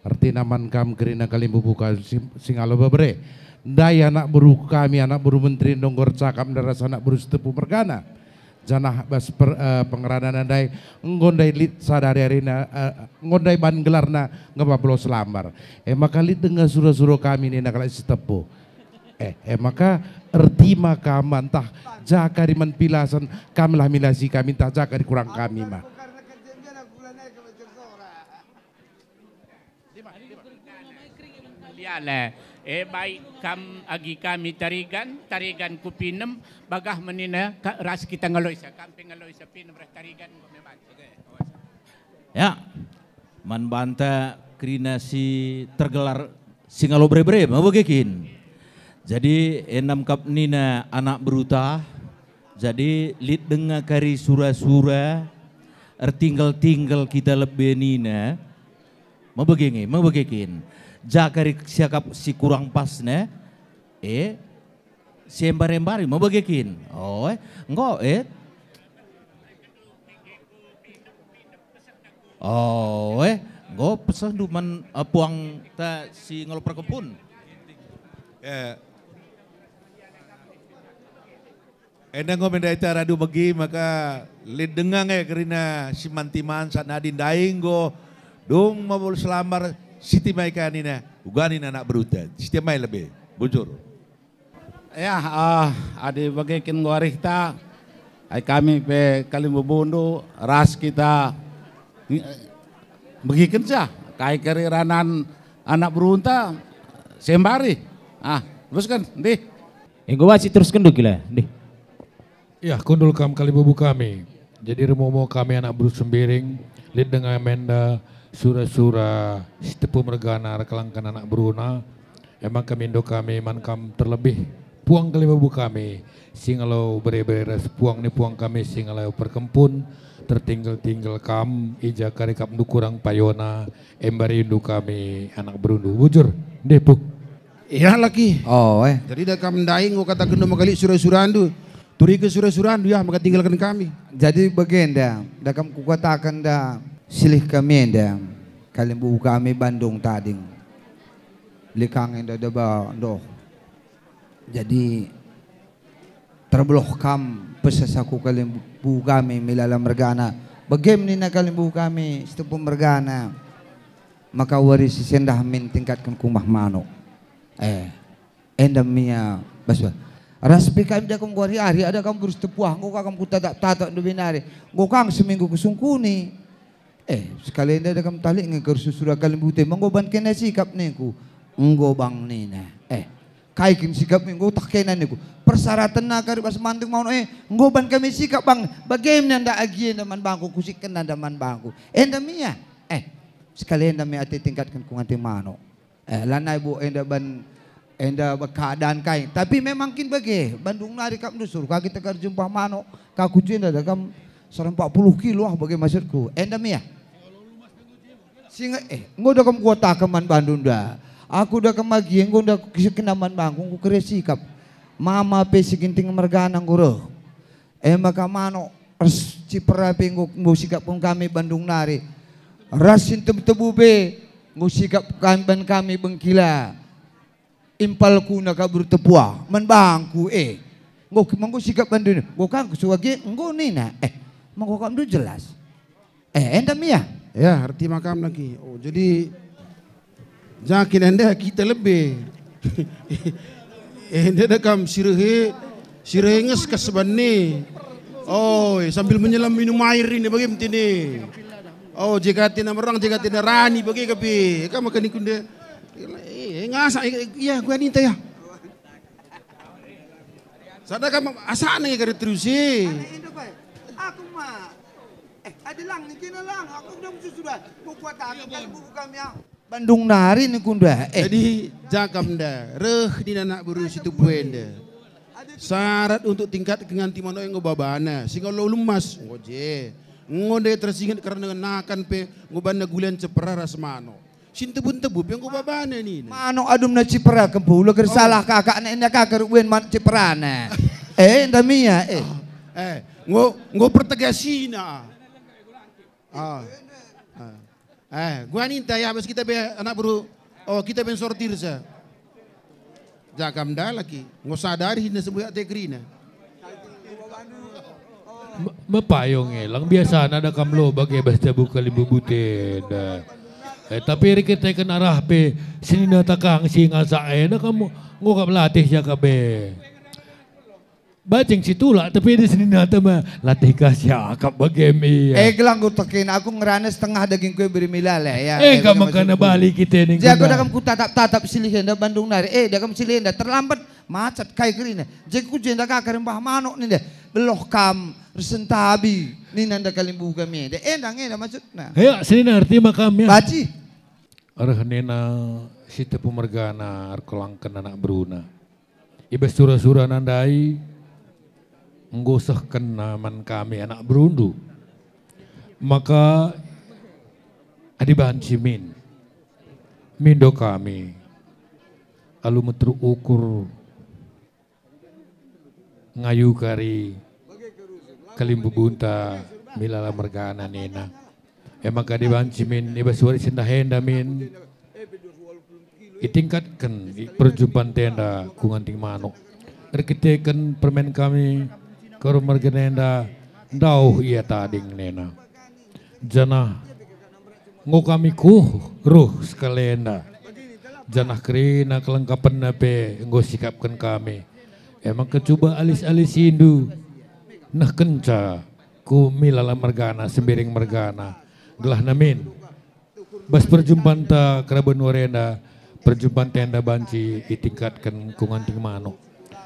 Ertina man kam kerina kalimbubu ka si, si ngalo bebere. Ndai anak beru kami, anak beru menteri ndai enggo ercakap ndai ras anak beru Sitepu mergana. Janah bas per, eh, pengeranana ndai, enggo ndai lit sada ari-arina, eh, enggo ndai ban gelarna nge Bolo Selambar. E maka lit denga sura-sura kami nina kalak Sitepu. Eh, e maka ertima kam ntah ja kari man pilasen, kam lah milasi kami ntah ja kari kurang kami ma. Liala, eh, baik kam agi kami Tarigan, Tarigan Kupinem, bagah menina ka, ras kita ngaloisa, kam pe ngaloisa Pinem ras Tarigan enggo me banci. Ya, man banta kerina si tergelar si ngalo bere-bere, mabage kin. Jadi, enam kap nina anak beruta, jadi lit denga kari sura-sura, ertinggal-tinggal kita lebe nina, mabage nge, mabage kin. Ja kari siakap si kurang pasna, eh, si embar-embari, mabage kin. Oh, eh, enggo, eh. Oh, eh, enggo pesehndu man, eh, puangta si ngalo perkempun. Eh. Enda enggo mendai acara du bagi, maka lit denga nge kerina si mantiman saat nadi ndai enggo dung mabul selambar si timai ka nina, uga nina anak beruta, si timai lebe. Bujur. Ya, ah, adi bage kin enggo arihta, ai kami pe kalimbubundu ras kita ngi-, begikenca kai kari ranan anak berunta sembari. Ah, terusken, ndih. Enggo banci teruskenndu kila, ndih. Ya, kundul kam kalimbubu kami. Jadi, rumomo kami anak beru Sembiring, lit denga menda sura-sura Sitepu mergana erkelangken anak beruna, emang kami indo kami man kam terlebih puang kalimbubu kami, singalo bere-bere ras puang ni puang kami singalo perkempun, tertinggal-tinggal kam, i ja kari kap ndu kurang payona, embari ndu kami anak berundu. Bujur, ndeh puh. Ia laki. Oh, eh. Jadi da kam ndai enggo kataken maka lit sura-surandu. Turike sura-surandu ya, maka tinggalken kami. Jadi bagenda, da kam kukataken da silih kami enda, kalimbubu kami Bandung tading. Likang enda deba ndoh. Jadi terbeluh kam peses aku kalimbubu kami Milala mergana. Begem nina kalimbubu kami Sitepu mergana. Maka wari si sendah min tingkatken kumbah manuk. Eh, enda mia bas ras pe kami da kam wari ari ada kam berus tepuah, enggo kam kutatap-tatap ndube nari. Enggo kang seminggu kusungkuni. Eh, sekali enda da kam talik nge kersuh sura kalimbute, enggo ban kena sikap ningku. Enggo bang nina. Eh, kai kin sikap enggo tah kena ningku. Persyaratenna kari bas manting mau, eh, enggo ban kami sikap bang. Bage nanda agie nda man bangku, kusikkenna nda man bangku. Enda mia. Eh, sekali enda mia ate tingkatken ku nganti manuk. Eh, lanai bu enda ban, enda ba keadaan kai. Tapi memang kin bage, Bandung nari kap ndusur, ka kita kari jumpah manuk, ka kucu enda da kam sada empat puluh kilo ah bage maksudku. Enda mia. Singa, eh, enggo da kam kuataken man bandu nda. Aku da kam agi, enggo nda kisik kena man bangku, enggo kere sikap. Mama pe si Ginting mergana enggo reh. E maka manuk ras cipera pe enggo, enggo sikapken kami Bandung nari. Ras si tebu-tebu pe enggo sikap kami ban kami bengkila. Impalkuna kabur tepuah man bangku, eh. Enggo, enggo sikap Bandung, enggo kang kusuage, enggo nina, eh, mengko kam ndu jelas. Eh, enda mia. Ya, erti makam lagi. Oh, jadi, jakin enda kita lebe. Enda da kam sirehe, sirehe nges kas banne. Oh, sambil menyelam minum air ini bagi mtini. Oh, jegati na merang, jegati na rani bagi kapi. Kam makan ikunda. Eh, ngasak, eh, iya, gua ninta ya. Sada kam asana nge kari terus, eh. Anak indu kai. Aku ma. Eh, adi lang niki na lang, aku udah musuh sudah. Ku kuataken kan buku kami ya. Bandung nari ni kunda. Eh. Jadi, jagam nda, reh nina anak beru si tupu enda. Syarat untuk tingkat nganti manuk enggo babana, si enggo lemas, enggo je. Enggo nde tersinget kerna nakan pe enggo banna gulen cepera ras manuk. Si ntebu-ntebu pe enggo babana nina. Manuk adumna cipera kempu, ulah gersalah kakakna enda kaka rubuen manuk ciperana. Eh, enda mia, eh. Eh, enggo, enggo pertegasina. Ah. Ah. Eh, gua ninta ya, bas kita be anak beru. Oh, kita ben sortir sa. Jagam dalaki. Enggo sadari hina sembuyak te kerina. Me-, mepayo ngelang biasana da kam lo bage bas jabu kalimbubu tenda. Eh, tapi erkiteken arah pe senina takang si ngasak enda kam enggo kap latih jaka be. Bacing si tulak, tapi adi seninata me latih ka siakap bage me ia. Eh, gelah enggo teken aku ngerana setengah dagingku e beri milala, ya. Eh, eh, kam bage maka maksudku. Bali kita ning. Jago kena. Da kam kutatap-tatap silih enda Bandung nari. Eh, da kam silih enda terlambat, macet kai kerina. Jago ku jenda ka kari mbah manuk ninda. Beloh kam, resentabi, nina nda kalimbubu kami enda. Enda nge enda maksudna. Ya, senina erti ma kam ya. Baci. Reh nina si tepu mergana erkelangken anak beruna. I bas sura-surana ndai enggo sehkenna man kami anak berundu. Maka adi banci min, mindo kami alu meteruk ukur ngayu kari kalimbubunta milala mergana nina. E maka adi banci min i bas wari sendah enda min itingkatken i perjumpan tenda ku nganting manuk. Erkiteken permen kami, karo mergana enda ndauh ia tading nina. Janah enggo kami kuh ruh sekalenda. Janah kerina kelengkapenna pe enggo sikapken kami. E maka cuba alis-alisindu nehkenca ku milala mergana, sembiring mergana. Gelahna min. Bas perjumpanta keraben wari enda, perjumpanta enda banci itingkatken ku nganting manuk.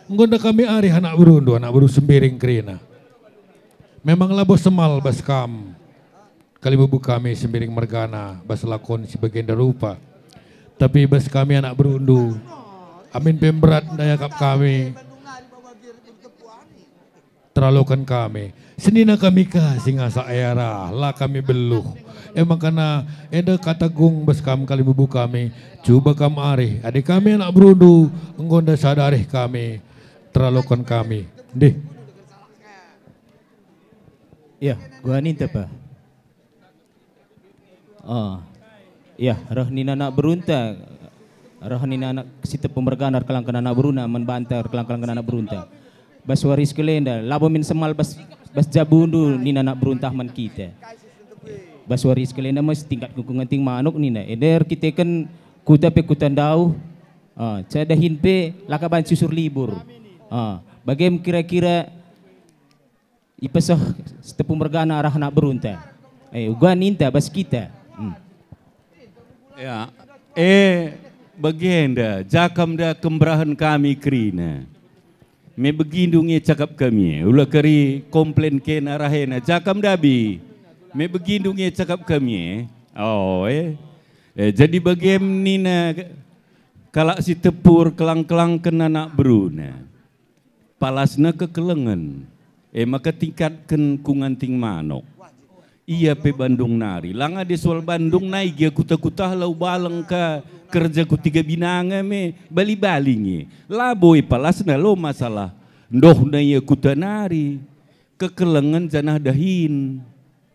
Enggo nda kami arih anak berundu, anak beru sembiring kerina. Memang labo semal bas kam. Kalimbubu kami sembiring mergana bas lakon si bagenda rupa. Tapi bas kami anak berundu, amin pe mberat ndai akap kami, teraloken kami. Senina kami ka si ngasak e arah, la kami beluh. E makana enda katagung bas kam kalimbubu kami, cuba kam arih, adi kami anak berundu, enggo nda sada arih kami, teraloken kami. Ndih. Ya, gua ninta pa. Oh. Ya, reh nina anak berunta. Reh nina anak Sitepu mergana erkelangken anak beruna, man banta erkelangken anak berunta. Bas wari sekalenda, labo min semal bas, bas jabundu nina anak berunta man kita. Bas wari sekalenda mes tingkat kuku ngenting manuk nina. Enda erkiteken kuta pe kuta ndauh. Ah, cadahin pe laka banci usur libur. Ah, bagem kira-kira ipeseh Sitepu mergana arah anak berunta. Eh, uga ninta bas kita. Hmm. Ya, eh, bagenda, jakam da kemberahen kami kerina. Me begindu nge cakap kami, ula keri komplain kena rahena, jakam dabi. Me begindu nge cakap kami, eh. Oh, eh. Eh, jadi bagem nina kalak Sitepu erkelang-kelangken anak beruna. Palasna kekelengen, e maka tingkatken ku nganting manuk. Ia pe bandung nari, langa dia soal bandung nai gia kuta-kuta lau baleng ka kerja ku tiga binanga me bali-bali nge. Labo e palasna lo masalah. Ndohna ia kuta nari, kekelengen janah dahin.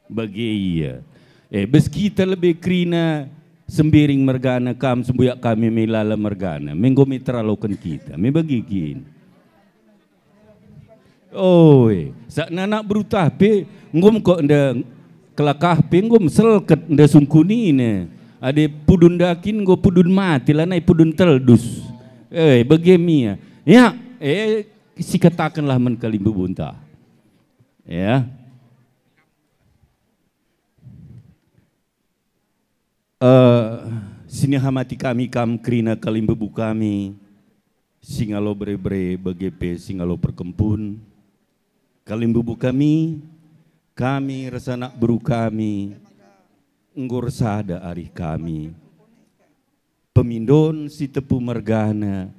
Bage ia. Eh, bas kita lebe kerina Sembiring mergana kam sembuyak kami me lala mergana. Me enggo me teraloken kita. Me bage kin. Oe, sakna anak berutah pe enggo me kok enda kelakah pe enggo me selket enda sungkunina. Adi pudun dakin enggo pudun mati lanai pudun teldus. Eh, bage me ia. Ya, eh, sikatakenlah man kalimbubunta. Ya. Eh, sinihamati kami kam kerina kalimbubu kami, singalo bere-bere bage pe singalo perkempun. Kalimbubu kami, kami ras anak beru kami, enggo ersada arih kami. Pemindon si tepu mergana,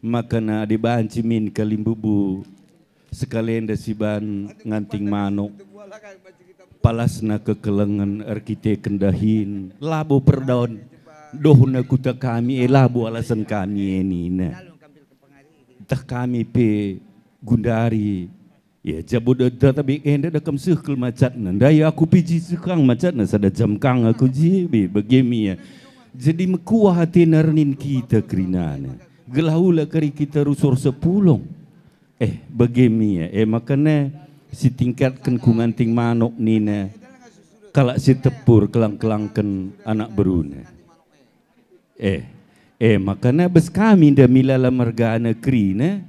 maka adi banci min kalimbubu, sekalenda siban nganting manuk, palasna kekelengen erkiteken dahin, labo perdaun, dohna kuta kami, e labo alasan kami e nina. Ntah kami pe gundari, ya, jabo da, da, tapi enda da kam seh kal macatna. Ndai aku piji seh kang macatna sada jam kang aku jibi, bage me ia. Jadi mekuah atena ernin kita kerinana. Gelah ula kari kita rusur sepulung. Eh, bage me ia. Eh, makana sitingkatken ku nganting manuk nina kalak si tepu erkelang-kelangken anak beruna. Eh, eh, makana bas kami nda milala mergana kerina,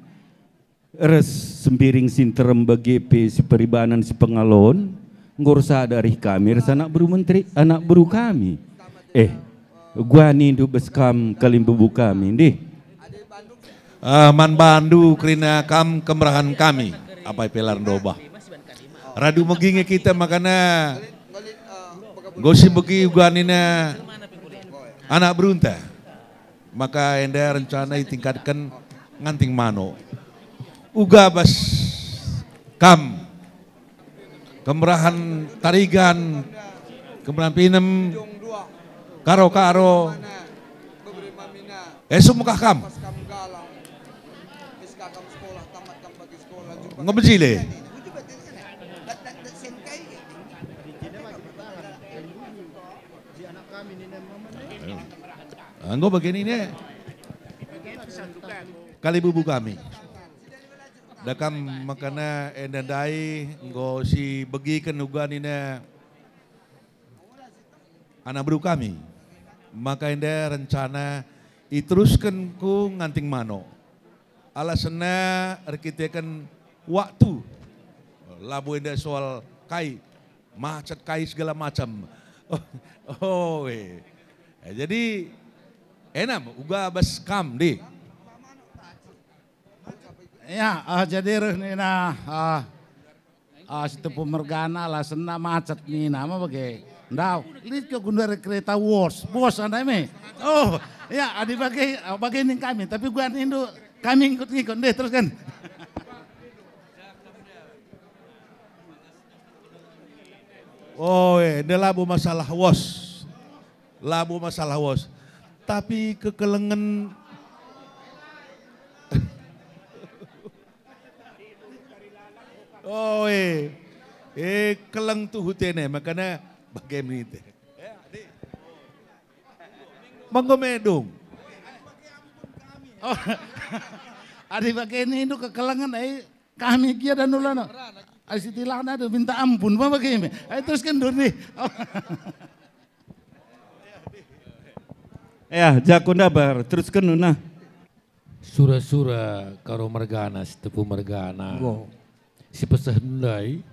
ras Sembiring si nterem bage pe si peribanan si pengalon, enggo ersada arih kami ras anak beru menteri, anak beru kami. Eh, gua nindu bas kam kalimbubu kami, ndih. Ah, man bandu kerina kam kemerahen kami, apai pe la ndobah. Radu megi nge kita makana enggo si begi uga nina anak berunta. Maka enda rencana itingkatken nganting manuk. Uga bas kam, kemerahen Tarigan, kemerahen Pinem, Karo-Karo, eh, sumekah kam. Enggo mejile. Enggo bage nina. Kalimbubu kami. Da kam makana enda ndai enggo si begiken uga nina anak beru kami. Maka enda rencana iterusken ku nganting manuk. Alasenna erkiteken waktu. Labo enda soal kai, macet kai segala macam. Oh, eh. Eh, jadi, enda me uga bas kam, di. Ya, eh, jadi reh nina, eh, eh, si tepu mergana lah, senna macet nina, ma bage. Ndau, lit ke gundari kereta wos, bos andai me. Oh, ya, adi bage, eh, bage ning kami, tapi gua nindu, kami ngikut-ngikut, deh, teruskan. Oh, eh, nda labo masalah wos. Labo masalah wos. Tapi kekelengen. Oh, eh. Eh, keleng tuhu tene, makana bage menite. Manggo medung. Oh. Adi bage nindu kekelengen, eh, kami gia dan ulana. Ai sitilana do minta ampun, apa bage me? Ai terusken dulu nih. Ya, jako ndabar, terusken nah. Sura-sura Karo mergana, Sitepu mergana. Enggo. Si peseh ndai,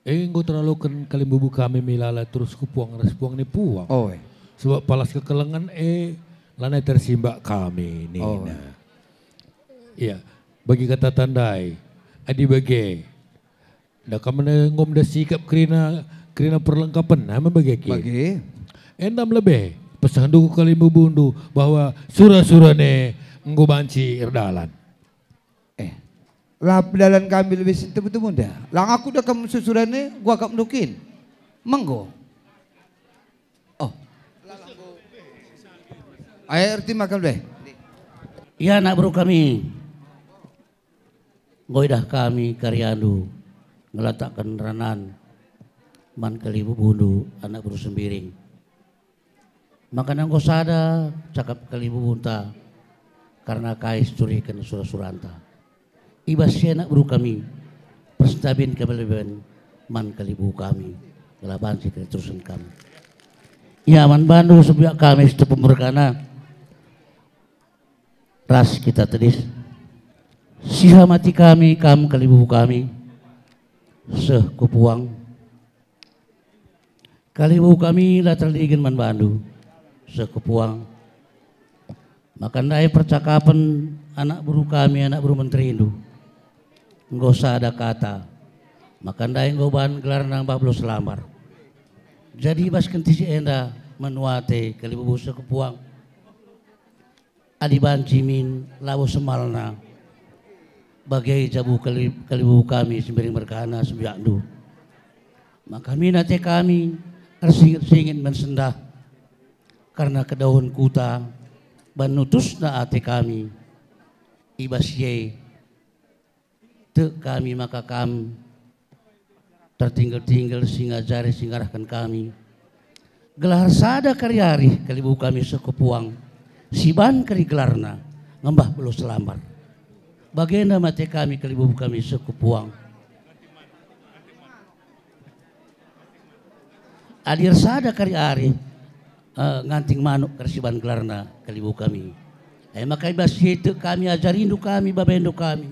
e enggo teraloken kalimbubu kami milala terus ku puang ras puang ni puang. Oh, eh. Sebab palas kekelengen e lanai tersimbak kami nina. Oh, eh. Iya, bagi kata tandai, adi bage, da kam ne enggo meda sikap kerina, kerina perlengkapenna me bage kin. Bage. Enda me lebe, pesehndu ku kalimbubundu bahwa sura-sura ne enggo banci erdalan. Eh, la pedalan kami lebe si tebu-tebu nda. Lang aku da kam sura-sura ne, gua kap ndukin. Menggo. Oh. Ai erti makan deh. Ia anak beru kami. Enggo idah kami kariandu ngelatakken ranan man kalimbubundu anak beru Sembiring. Maka enggo sada cakap kalimbubunta kerna kai si icuriken sura-suranta. I bas si anak beru kami, persentabin kami leben man kalimbubu kami, gelah banci kami terusken kami. Ia man bandu sebiak kami Sitepu mergana, ras kita tedis. Sihamati kami kam kalimbubundu kami, seh ku puang. Kalimbubundu kami la terligen man bandu, seh ku puang. Maka ndai percakapen anak beru kami, anak beru menterindu. Enggo sada kata, maka ndai enggo ban gelarna Mbah Belo Selambar. Jadi bas kentisik enda menuate kalimbubundu seh ku puang. Adi banci min labo semalna, bage jabu kali-, kalimbubundu kami Sembiring mergana sebiakndu. Maka min ate kami ersinget-singet man sendah kerna kedaun kuta, ban nutusna ate kami. I bas si e tek kami maka kam tertinggel-tinggel si ngajari si ngarahken kami. Gelah ersada kari arih kalimbubundu kami seh ku puang, si ban kari gelarna nge Mbah Belo Selambar. Bagenda me ate kami kalimbubundu kami seh ku puang. Adi ersada kari arih, eh, Nganting Manuk kari si ban gelarna kalimbubundu kami. E maka i bas si e tek kami, ajarindu kami, babendu kami.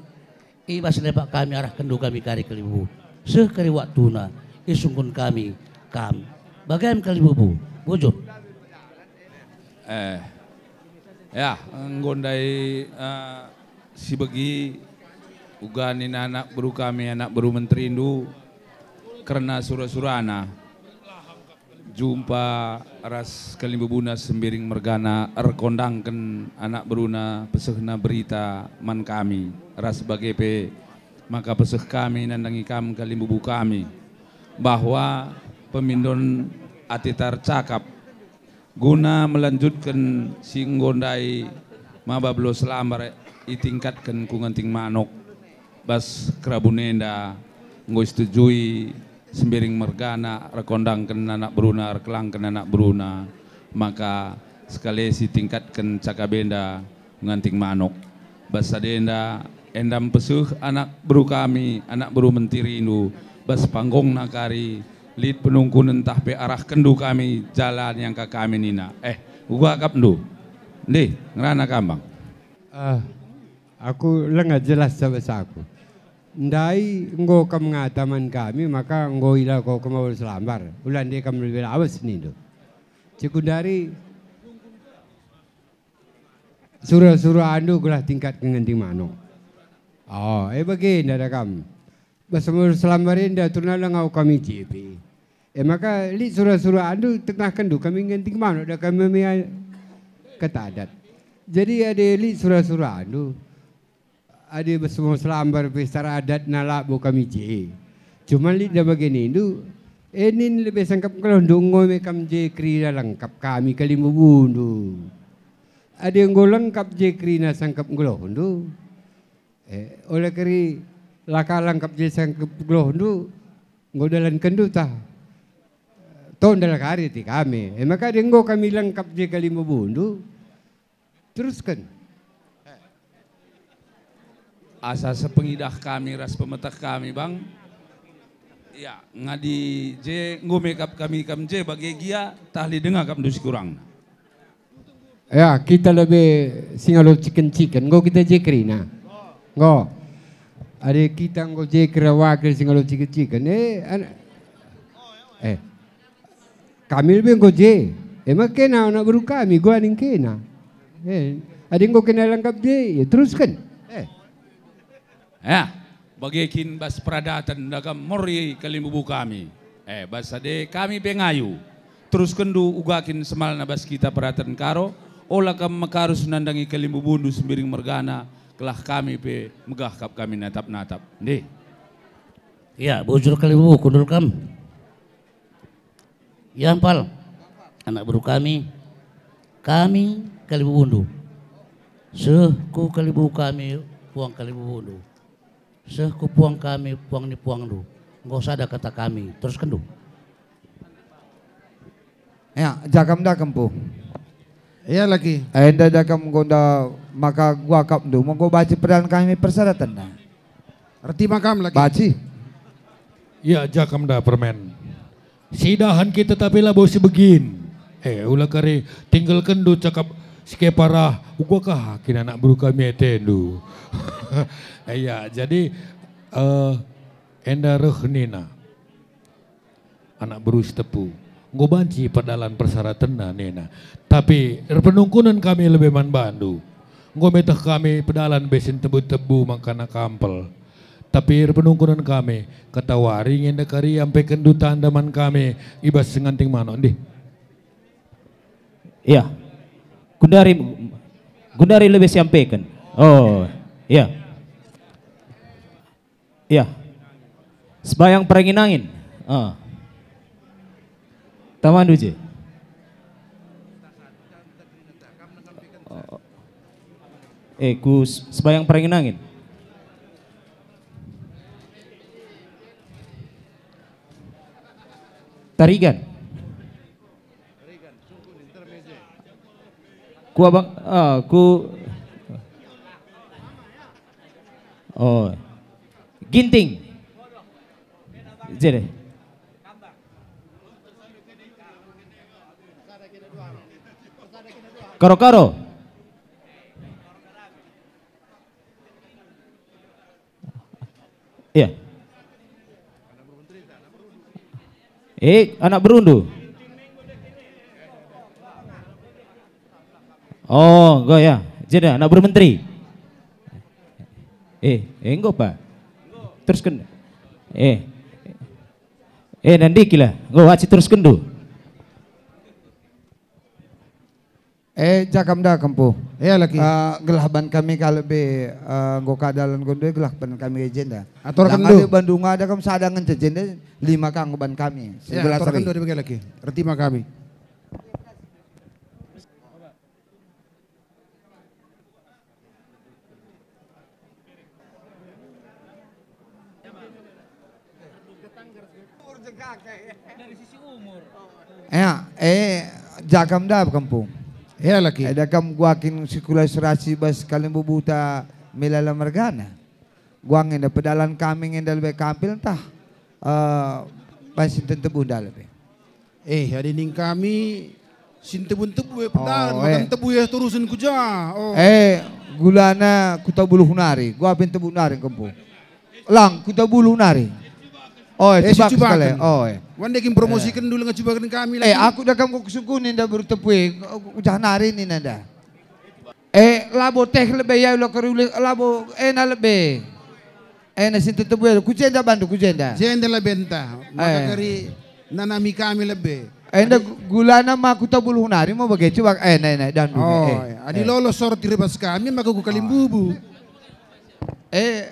I bas lepak kami arahkenndu kami kari kalimbubu. Seh kari waktuna, isungkun kami kam. Bage me kalimbubu, bujur. Eh, ya, enggo ndai, eh, sibegi uga nina anak beru kami, anak beru menterindu, kerna sura-surana. Jumpa ras kalimbubuna Sembiring mergana erkondangken anak beruna pesehna berita man kami, ras bage pe maka peseh kami nandangi kam kalimbubu kami, bahwa pemindon ateta ercakap guna melanjutken si enggo ndai maba Belo Selambar itingkatken ku Nganting Manuk. Bas kerabun enda enggo isetujui Sembiring mergana erkondangken anak beruna, erkelangken anak beruna, maka sekali si tingkatken cakap enda Nganting Manuk. Bas sada enda, enda mpeseh anak beru kami, anak beru mentirindu, bas panggongna kari, lit penungkunen ntah pe arahkenndu kami jala niangka kami nina, "Eh, uga akapndu." Ndih, ngerana kam, Bang. Ah, aku langa jelas ca basaku. Ndai enggo kam ngata man kami maka enggo ila ko kemawal selambar. Ula nde kam lebe lawes nindu. Cekundari sura-surandu gelah tingkat ngenting manuk. Oh, e bage nda kam. Bas mawal selambar enda turna langa kami jepe. E maka lit sura-surandu ternahkenndu kami ngenting manuk da kami mia kata adat. Jadi adi lit sura-surandu, adi bas mawal selambar pe secara adatna labo kami je. Cuman lit da bage nindu, E, nin lebe sangkap nggelohndu, enggo me kam je kerina lengkap kami kalimbubundu. Adi enggo lengkap je kerina sangkap nggelohndu, e, ola kari la ka lengkap je sangkap nggelohndu, enggo dalankenndu tah. Tondal kari ti kami. E maka adi enggo kami lengkap je kalimbubundu, terusken. Asa sepengidah kami ras pemeteh kami, Bang. Ya, ngadi je enggo me kap kami kam je bage gia, tah lit denga kap ndu si kurang. Ya, kita lebe singalo ciken-ciken, enggo kita je kerina. Enggo. Adi kita enggo je kira wakil singalo ciken-ciken, eh, an-, eh. Kami lebe enggo je. E maka kena anak beru kami, gua ning kena. Eh, adi enggo kena langkap je, ya terusken. Eh. Ya, bage kin bas peradaten ndakam mori kalimbubu kami. Eh, bas ade kami pe ngayu. Teruskenndu uga kin semalna bas kita peraten Karo, ola kam mekarus nandangi kalimbubundu Sembiring mergana, kelah kami pe megah kap kami natap-natap. Ndih. Ya, bujur kalimbubu kundul kam. Ia Ampal, anak beru kami, kami kalimbubundu. Seh ku kalimbubu kami, puang kalimbubundu. Seh ku puang kami, puang ni puangndu. Enggo sada kata kami, teruskenndu. Ya, ja kam nda kempu. Ia laki. Enda da kam enggo nda maka guakapndu, enggo banci pedalan kami persyaratenna. Ertima kam laki. Banci. Ia ja kam nda permen. Sidahan kita tapi labo sibegin. Eh, ula kari tinggalkenndu cakap si kepara, uga kah kin anak beru kami atendu. Ia, jadi, eh, enda reh nina. Anak beru si tepu. Enggo banci pedalan persyaratenna nina. Tapi erpenungkunen kami lebe man bandu. Enggo meteh kami pedalan be si ntebu-tebu mangkana kampel. Tapi erpenungkunen kami, ketawari ngenda kari ampekenndu tanda man kami i bas senganting manok ndih. Iya. Gundari, gundari lebe siampeken. Oh, iya. Iya. Sebayang perangin-angin. Ah. Tamandu je. Eh, ku s-, sebayang perangin-angin. Tarigan. Ku abang, ah, ku, oh. Ginting. Jere. Karo-karo. Iya. Eh, anak berundu. Oh, enggo ya. Jeda anak bermenteri. Eh, eh, enggo pa. Terusken. Eh. Eh, nandikila. Enggo aci teruskenndu. Eh, ja kam nda kempu. Ia laki. Eh, gelah ban kami kalak be, eh, enggo ka dalan gondoe gelah ban kami jenda. Aturken lang ndu. Adi bandu ngada kam sada ngenca jenda, lima kang ban kami. Ya, sebelas aturken hari. Ndu bage laki. Ertima kami. Ya, eh, ja kam nda kempu. Ya laki. Eh, da kam gua kin sikula serasi bas kalimbubuta melala mergana. Gua ngenda pedalan kami ngenda lebe kampil ntah, eh, bas si ntebu nda lebe. Eh, adi ning kami si ntebu-ntebu e pedalan, oh, maka eh. Ntebu e terusen ku ja. Oh. Eh, gulana Kuta Buluh nari, gua pe ntebu nari kempu. Lang, Kuta Buluh nari. Oh, eh, eh, si cubaken sekali. Cubaken. Oh, eh. Wande kin promosiken eh. Dulu ngecubaken kami eh, lagi. Aku da kam kok sungkuni nda beru tepu e, ujah nari nina nda. Eh, labo teh lebe ya lo keruli, labo ena lebe. Ena si ntebu e, ku jenda bandu, ku jenda. Jenda lebe ntah, maka eh. Kari nanami kami lebe. Eh, enda adi gulana ma Kuta Buluh nari mo bage cuak, eh, nai, nai, dandu, oh, eh. Adi eh. Lolos sorti rebas kami, maka ku kalimbubu. Eh,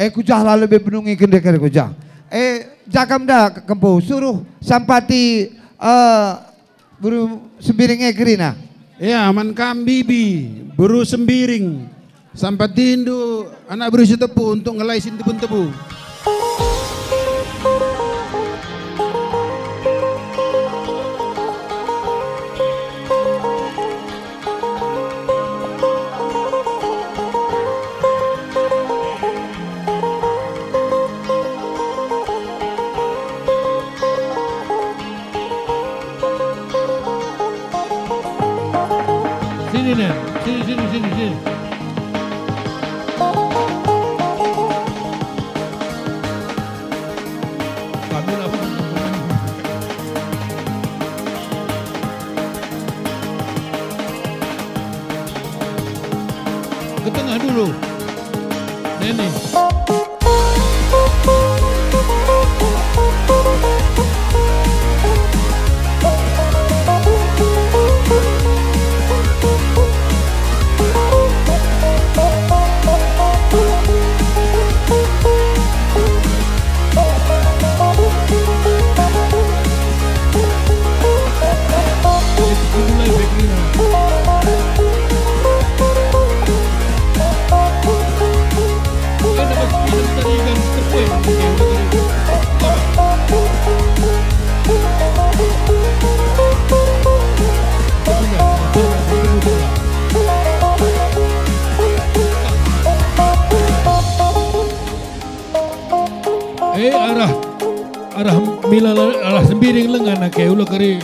eh, ku jah la lebe benungi kende kari ku jah. Eh, jakam da kempu, suruh sampati, eh, beru Sembiring e kerina. Ya, man kam bibi, beru Sembiring. Sampatindu anak beru Sitepu untuk ngelai si ntebu-ntebu. Sini, Nen. Sini, sini, sini, sini. Kami lah. Ke tengah dulu. Neni. Eh, arah, arah Mila, arah Sembiring lengan ake, ula kari.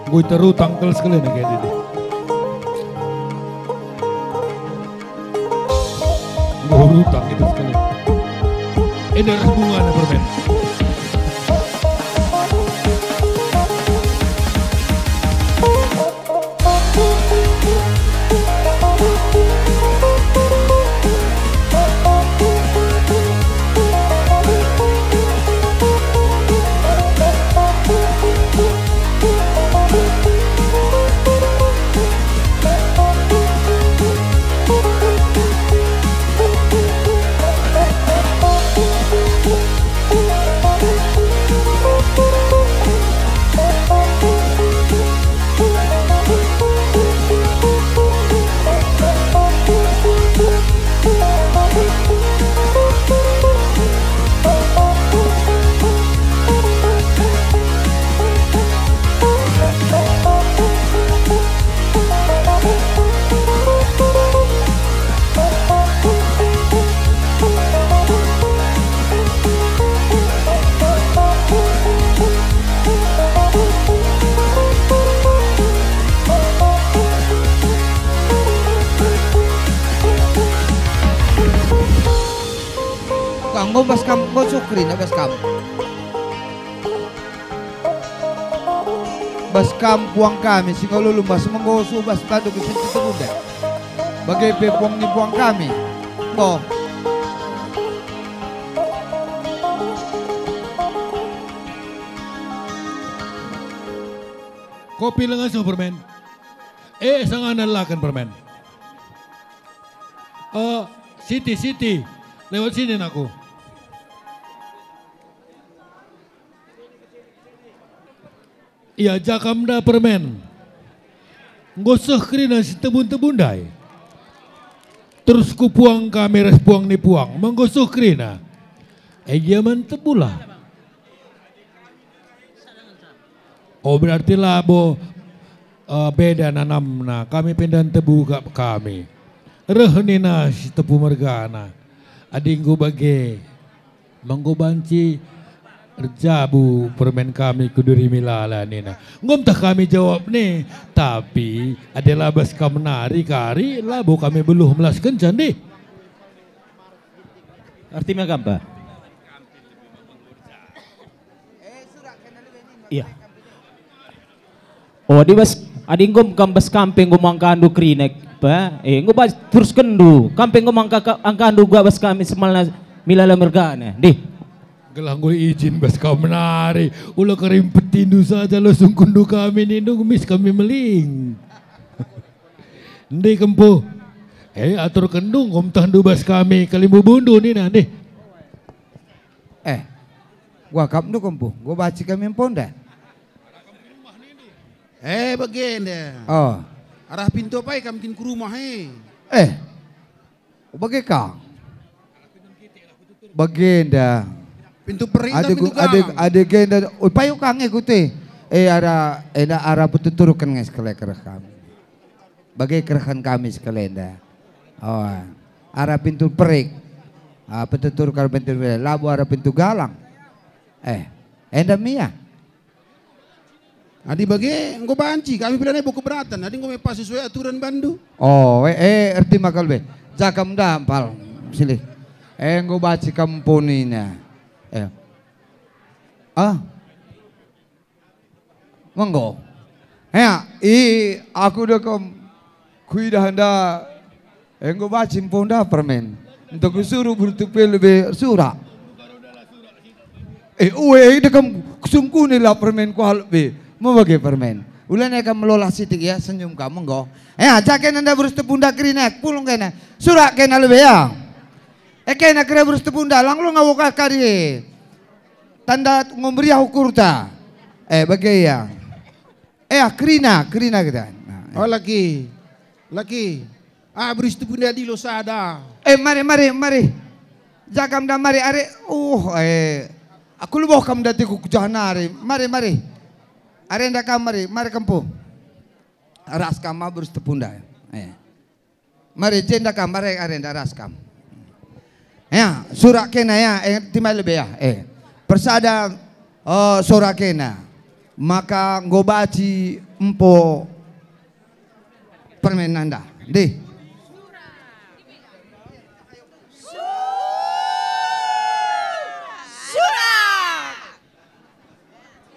Enggo iterutang kal sekali nih kayak ini. Enggo erutang itu sekali. Ini ras bungana permen. Enggo bas kam, enggo sukri na bas kam. Bas kam puang kami si ngolulu bas menggosu bas tanduk isi tutu bunda. Bage pe puang ni puang kami. Enggo. Kopi lengan suh permen. Eh, sangana laken permen. Eh, Siti, Siti, lewat sini, anakku. Ia jakam da permen. Enggo seh kerina si tebu-tebu ndai. Terus ku puang kami ras puang ni puang, enggo seh kerina. Ai gia man tebulah. Oh, berarti labo, eh, beda nanamna. Kami pindah tebu kap kami. Reh nina si tepu mergana. Adi enggo bage, menggo banci erjabu permen kami ku duri milala nina. Enggo ntah kami jawab ne, tapi adi labas kam nari kari, labo kami beluh melaskenca ndih. Arti me gampa? Iya. Oh, adi bas, Adi enggo kam bas kam pe enggo mangkandu kerina, pa? Eh, enggo bas teruskenndu. Kam pe enggo mangka-, angkandu uga bas kami semalna mila la mergana. Ndih. Gelah enggo ijin bas kam nari, ula kerimpetindu saja lo sungkunndu kami nindu ngemis kami meling. Ndih kempu. Eh, aturkenndu enggo mtehndu bas kami, kalimbubundu nina, ndih. Eh, gua akapndu kempu, gua banci kami emponda. Eh, bagenda. Oh. Arah pintu apai kam kin ku rumah, eh? Eh, bage ka. Bagenda. Pintu perik atau pintu ade, galang? Ade genda, oh, payo ka nge kute. Eh, ara, enda ara petuturken nge sekali kereh kami. Bage kerehen kami sekalenda. Oh, ara pintu perik. Ah, petuturken pintu perik. Labo ara pintu galang. Eh, enda mia. Adi bage, enggo banci kami pidana ebo keberatan, adi enggo me pas sesuai aturan bandu. Oh, eh, eh, erti maka lebe. Jakam da, Mpal, silih. Eh, enggo banci kam punina. Eh. Ah. Menggo. Ya, i, aku dekem. Kuidah enda enggo banci empo enda permen. Ntah kusuruh bertupe lebe surak. Eh, ue, eh, dekem kusungkuni la permen kuhalep be. Mebage permen. Ulana kam melolah sitik ya, senyum kam enggo. Ya, ja kena enda berus tepunda kerina, pulung kena. Surak kena lebe ya. Eh, kena kira berus tepunda, lang lu ngawok kari. Tanda enggo meriah ukurta. Eh, bage ya. Eh, ah, kerina, kerina kita. Nah, oh, laki. Laki. Ah, beri situ pun dia dilo sada. Eh, mari, mari, mari. Jakam da mari, are. Uh, eh. Aku leboh kam dati ku kujah nari. Mari, mari. Are nda kam mari, mari kempu. Ras kam mabur situ pun da. Eh. Mari jenda kam, mari arenda ras kam. Ya, surak kena ya, eh, timai lebe ya, eh. Persada, eh, sora kena. Maka enggo banci empo permen nanda. Dih.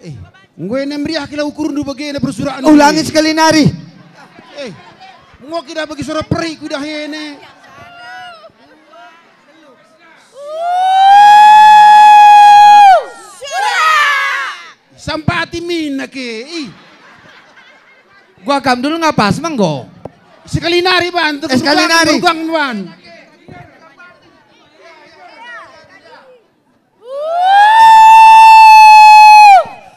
Eh, enggo ena meriah kila ukurndu bage ena persurakenndu. Ulangi sekali nari. Eh, enggo kira bagi suara peri kuidah ena. Sampati mina ke. Ih. Gua kam dulu ngapas menggo. Sekali nari ban, eh, sekali nari. Merugang ban.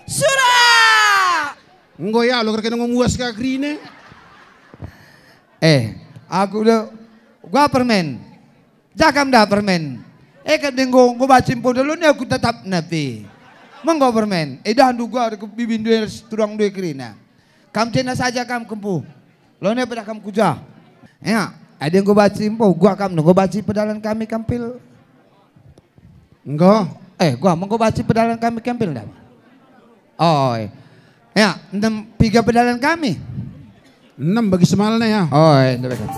Surak! Enggo ya, lo kerkena ngomuas ka kerina. Eh, aku udah, gua permen. Jakam da permen. Eh, kan enggo, enggo banci empo dulu ni aku tetap napi. Menggo permen. Eh, dah ndu gua bibindu turang dua kerina. Kam cena saja kam kempu. Lone pedah kam kuja. Ya, adi enggo banci empo, gua kam enggo banci pedalan kami kampil. Enggo. Eh, gua enggo banci pedalan kami kampil dah. Oh, eh. Ya, enem piga pedalan kami. Enem bagi semalna ya. Oh, eh, enem bagi.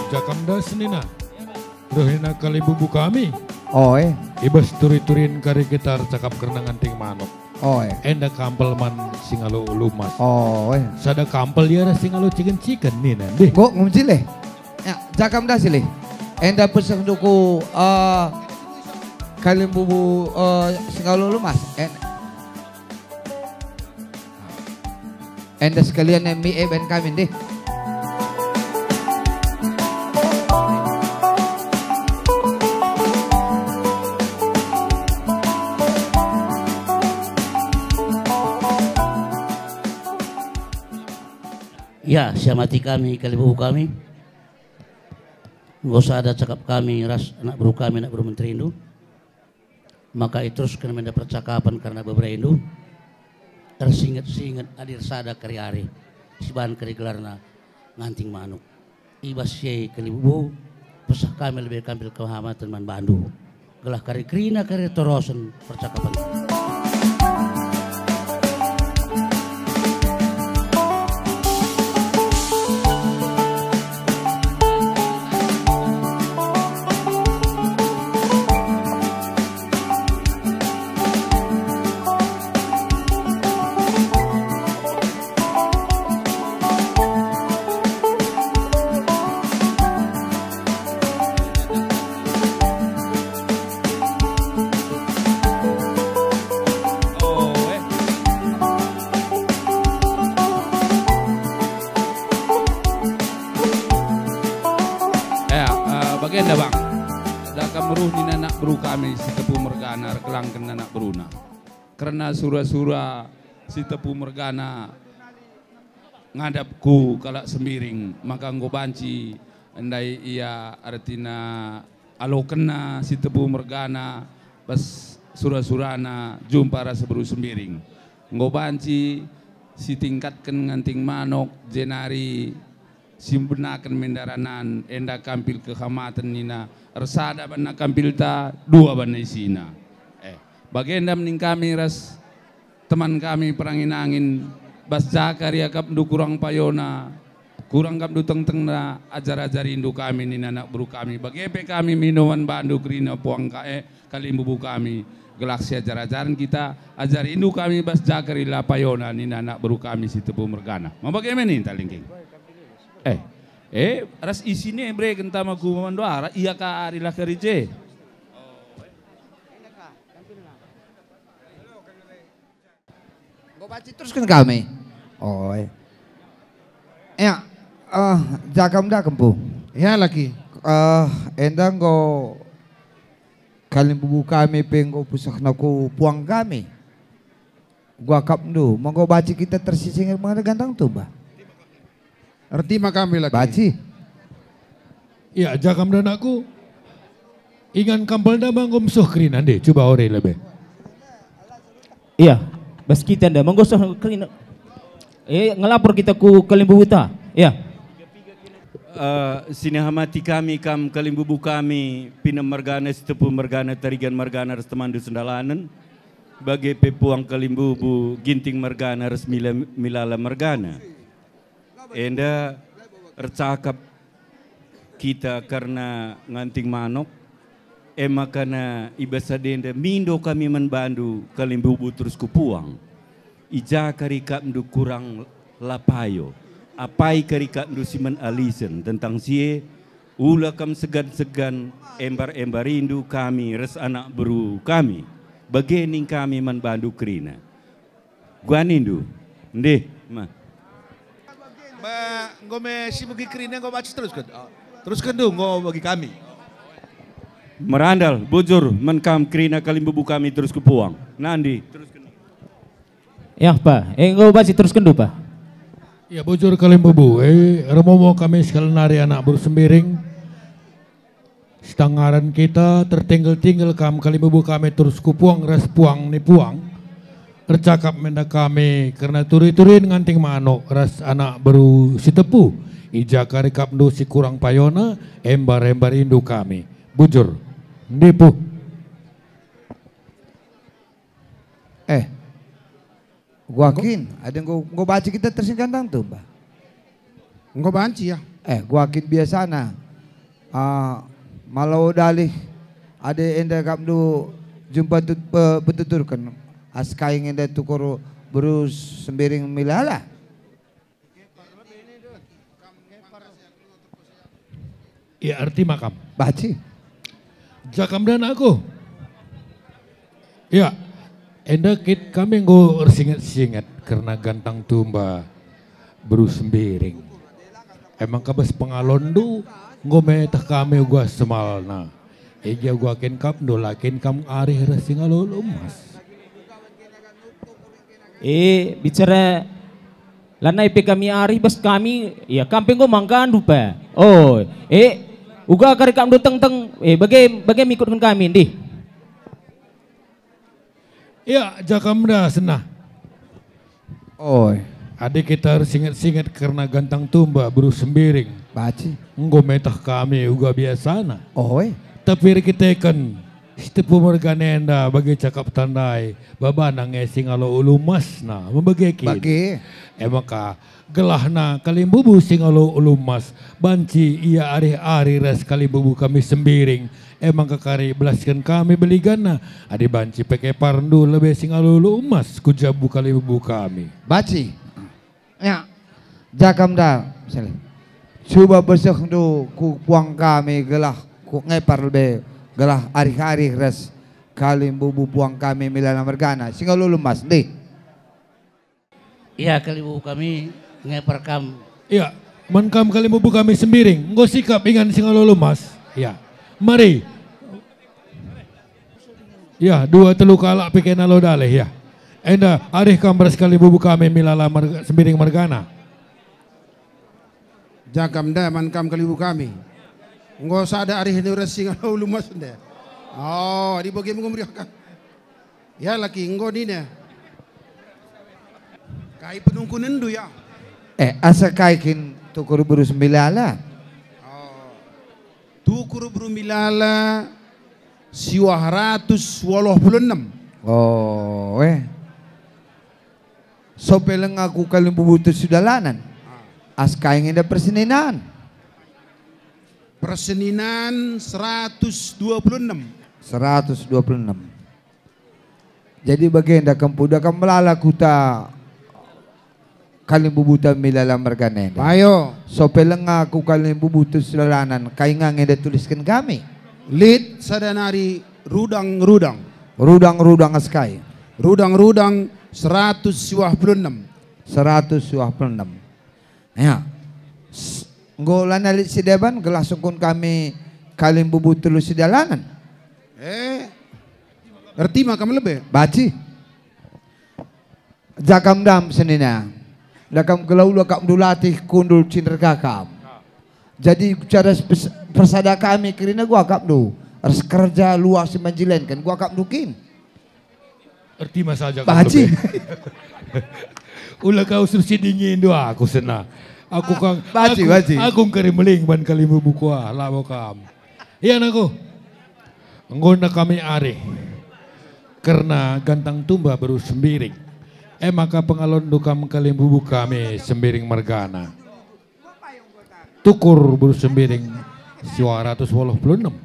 Jakam da senina. Rehina kalimbubu kami. Oe. I bas turi-turin kari kita ercakap kerna nganting manuk. Oe. Enda kampel man si ngalo ulu emas. Oe. Sada kampel ia ras si ngalo ciken-ciken nina ndih. Kok ngunci leh? Ya, jakam da silih. Enda pesehndu ku, eh, kalimbubu, eh, si ngalo ulu emas. En-, Enda sekalian nai mi eben kami ndih. Ya, siamati kami, kalimbubu kami. Enggo sada cakap kami ras anak beru kami, anak beru menterindu. Maka iterusken me enda percakapen kerna beberendu, ersinget-singet adi ersada kari-ari. sibahan kari gelarna Nganting Manuk. I bas si e kalimbubu, peseh kami lebe kampil kehamaten man bandu, gelah kari kerina kari torosen percakapen. Oh, eh. Ya, eh, bagenda, Bang. Dakam ruh nina anak beru kami Sitepu mergana, erkelangken anak beruna. Kerna sura-sura Sitepu mergana ngadap ku kalak Sembiring, maka enggo banci ndai ia ertina alokenna Sitepu mergana bas sura-surana jumpa ras beru Sembiring. Enggo banci sitingkatken Nganting Manuk, jenari simbenaken mendaranan enda kampil kehamaten nina, ersada banna kampilta, dua banna isina. Eh, bagenda mening kami ras teman kami perangin-angin, bas jaka riakapndu kurang payona, kurang kapndu tengtengna, ajar-ajarindu kami nina anak beru kami, bage pe kami minoman bandu kerina puang ka-, eh, kalimbubu kami, gelah siajar-ajaren kita, ajarindu kami bas jaka ri la payona nina anak beru kami Sitepu mergana. Ma bage me ninta lingking. Eh, eh, ras isine bereken tama ku mandoara, ia ka ari la kari je. Enggo banci terusken kami. Oi. Ya, eh, jagam dakempu. Ya, laki. Eh, enda enggo kalimbubu kami pe enggo pusehna ku puang kami. Gua akapndu, menggo banci kita tersising mengenai gantang tumba. Ertima kami laki. Banci. Ya, jagam nda anakku. Ingan kampel nda manggo mesuh kerina nde, cuba ore lebe. Iya, bas kita nda manggo suh kerina. Eh, ngelapor kita ku kalimbubuta. Iya. Eh, sinihamati kami kam kalimbubu kami, Pinem mergana, Sitepu mergana, Tarigan mergana, ras temanndu sendalanen. Bage pe puang kalimbubu, Ginting mergana, ras Mila-, Milala mergana. Enda ercakap kita kerna Nganting Manuk, e makana i bas sada enda mindo kami man bandu kalimbubu terus ku puang. I ja kari ikapndu kurang la payo, apai kari ikapndu si man alisen tentang si e, ula kam segan-segan embar-embarindu kami ras anak beru kami, bage ning kami man bandu kerina. Guanindu. Ndih, ma. Ma, enggo me si begi kerina enggo banci terusken. Oh, terusken du enggo bagi kami. Merandal, bujur, man kam kerina kalimbubu kami terus ku puang. Nandi, terusken. Ya, Pa. Eh, enggo banci terusken du, Pa. Ya, bujur kalimbubu. Eh, ermomo kami sekali nari anak beru Sembiring. Setangaren kita tertinggel-tinggel kam kalimbubu kami terus ku puang ras puang ni puang. Ercakap menda kami kerna turi-turin Nganting Manuk ras anak beru Sitepu. I ja kari ikapndu si kurang payona, embar-embarindu kami. Bujur. Ndipu. Eh. Gua kin, ada enggo, enggo banci kita terus gantang tumba. Enggo banci, ya. Eh, gua kin biasana. Ah, malo dalih ada enda ikapndu jumpa tut-, pe-, petuturken. Askai enda tukur beru Sembiring Milala. Ya, ertima kam. Banci. Jagam nda anakku. Ya, enda kin kami enggo ersinget-singet kerna gantang tumba beru Sembiring. Emang ka bas pengalonndu enggo meteh kami uga semalna. I ja gua kin ikapndu la kin kam arih ras si ngalo emas. Eh, bicara lanai pe kami arih bas kami, ya kam pe enggo manggandu pe. Oh, eh, uga kari ikapndu tengteng, eh, bage, bage me ikutken kami, ndih. Ya, jagam nda senah. Oi. Adi kita ersinget-singet kerna Gantang Tumba beru Sembiring, Baci. Enggo meteh kami uga biasana. Oe. Tapi erkiteken Sitepu mergana enda bage cakapta ndai, babana nge singalo ulu emasna, mebage kin? Bage. E maka, gelahna kalimbubu singalo ulu emas, banci ia arih-arih ras kalimbubu kami Sembiring, e maka kari belasken kami beliganna, adi banci pe keparndu lebe singalo ulu emas ku jabu kalimbubu kami. Baci. Ya. Jakam da, misalnya. Cuba besehndu ku puang kami gelah ku ngepar lebe, gelah arih-arih ras kalimbubu puang kami Milala mergana, singalo ulu emas, ndih. Ia kalimbubu kami ngepar kam. Ia, man kam kalimbubu kami Sembiring, enggo sikap ingan singalo ulu emas. Ia. Mari. Ya, dua telu kalak pe kena lo daleh, ya. Enda, arih kam ras kalimbubu kami Milala merga-, Sembiring mergana. Jakam da man kam kalimbubu kami. Enggo sada arih ni ras singalo ulu emas nde. Oh, adi bage me enggo meriahken. Ya, laki enggo nina. Kai penungkunenndu, ya? Eh, asa kai kin tukur beru Sembilala? Oh. Tukur beru Milala siwah ratus waluh puluh enem. Oh, eh. Sope lenga ku kalimbubu Tusi Dalanan. Ah. Asa kai nge enda perseninan? Perseninan seratus dua puluh enam. Seratus dua puluh enam. Jadi bagenda kempu, da kam melala kuta kalimbubuta Milala mergana enda. Payo. Sope lenga ku kalimbubu Tusi Dalanan, kai nga nge enda tulisken kami? Lit sada nari rudang-rudang. Rudang-rudang asa kai? Rudang-rudang seratus siwah puluh enam. Seratus siwah puluh enam. Ya. S-, enggo lanai lit si deban, gelah sungkun kami kalimbubu Tusi Dalanan. Eh, erti ma kam lebe? Baci. Jakam dam senina. Da kam gelah ula akapndu latih kundul cinderga kam. Jadi cara pers-, persada kami kerina gua akapndu. Ras kerja luah si menjilenken gua akapndu kin. Erti ma saja kau. Baci. Lebe. Ula kau subsidi ngindu aku sena. Aku ah, kang, baci, aku, baci. Aku engkari meling ban kalimbubu kua, labo kam. Ia nangku. Enggo enda kami arih. Kerna Gantang Tumba beru Sembiring. E maka pengalonndu kam kalimbubu kami Sembiring mergana. Tukur beru Sembiring siwah ratus waluh puluh enem.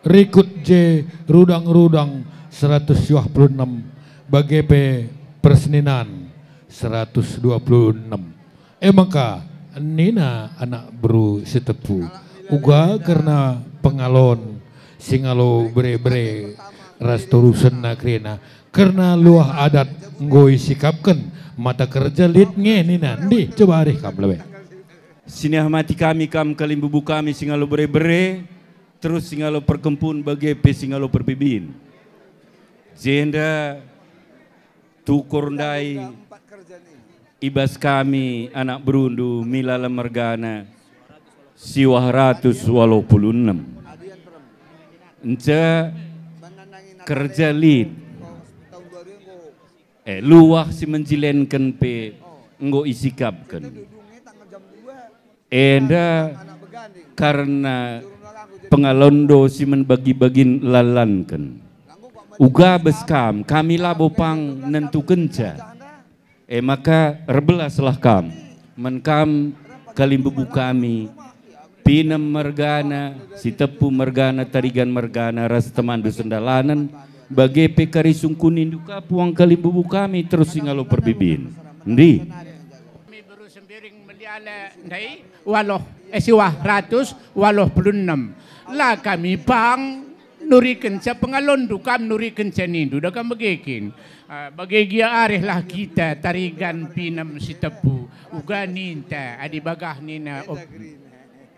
Rikut je rudang-rudang seratus siwah puluh enem, bage pe perseninan seratus dua puluh enem. E maka nina anak beru Sitepu, uga kerna pengalon singalo bere-bere ras torusenna kerina, kerna luah adat enggo isikapken, mata kerja lit nge nina, ndih, coba arih kam lebe. Sinehmati kami kam kalimbubu kami singalo bere-bere, terus singalo perkempun bage pe singalo perbibin. Jenda tukur ndai i bas kami anak berundu Milala mergana siwah ratus waluh puluh enem. Nca kerja lit. Eh, luah si menjilenken pe enggo isikapken. Enda karna pengalondo si men bagi-bagin lalanken. Uga bas kam, kami labo pang nentukenca. E maka erbelaslah kam, man kam kalimbubu kami, Pinem mergana, Sitepu mergana, Tarigan mergana, ras temanndu sendalanen, bage pe kari sungkunindu ka puang kalimbubu kami terus singalo perbibin. Ndi? Kami beru Sembiring meliala ndai waluh, eh, siwah ratus waluh puluh enem. La kami pang nurikenca pengalonndu, kam nurikenca nindu, da kam bage kin. Ah, bage gia arihlah kita Tarigan, Pinem, Sitepu. Uga ninta, adi bagah nina, op-,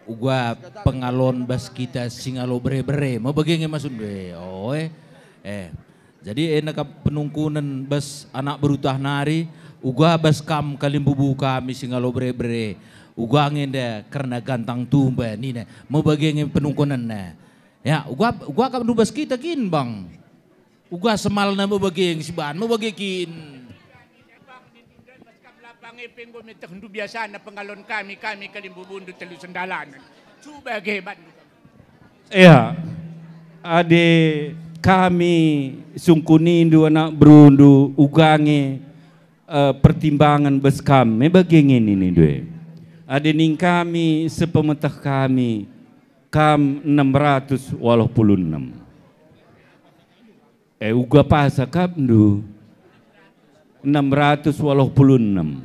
uga pengalon bas kita singalo bere-bere. Mebage nge maksudndu, eh? Oh, eh. Eh. Jadi enda kap penungkunen bas anak berutah nari, uga bas kam kalimbubu kami singalo bere-bere. Uga nge enda kerna Gantang Tumba nina, mebage nge penungkunenna. Ya, uga, uga kap ndubas kita kin, Bang. Uga semalna mebage nge siban, mebage kin. Ange pe enggo metehndu biasana pengalon kami, kami kalimbubundu telu sendalanen. Cuba ge bandu. Ya, ade kami sungkunindu anak berundu uga nge, eh, pertimbangan bas kam, me bage nge ninindu e. Ade ning kami sepemeteh kami, kam enam ratus waluh puluh enam. Eh, uga pasa kapndu, enam ratus waluh puluh enam.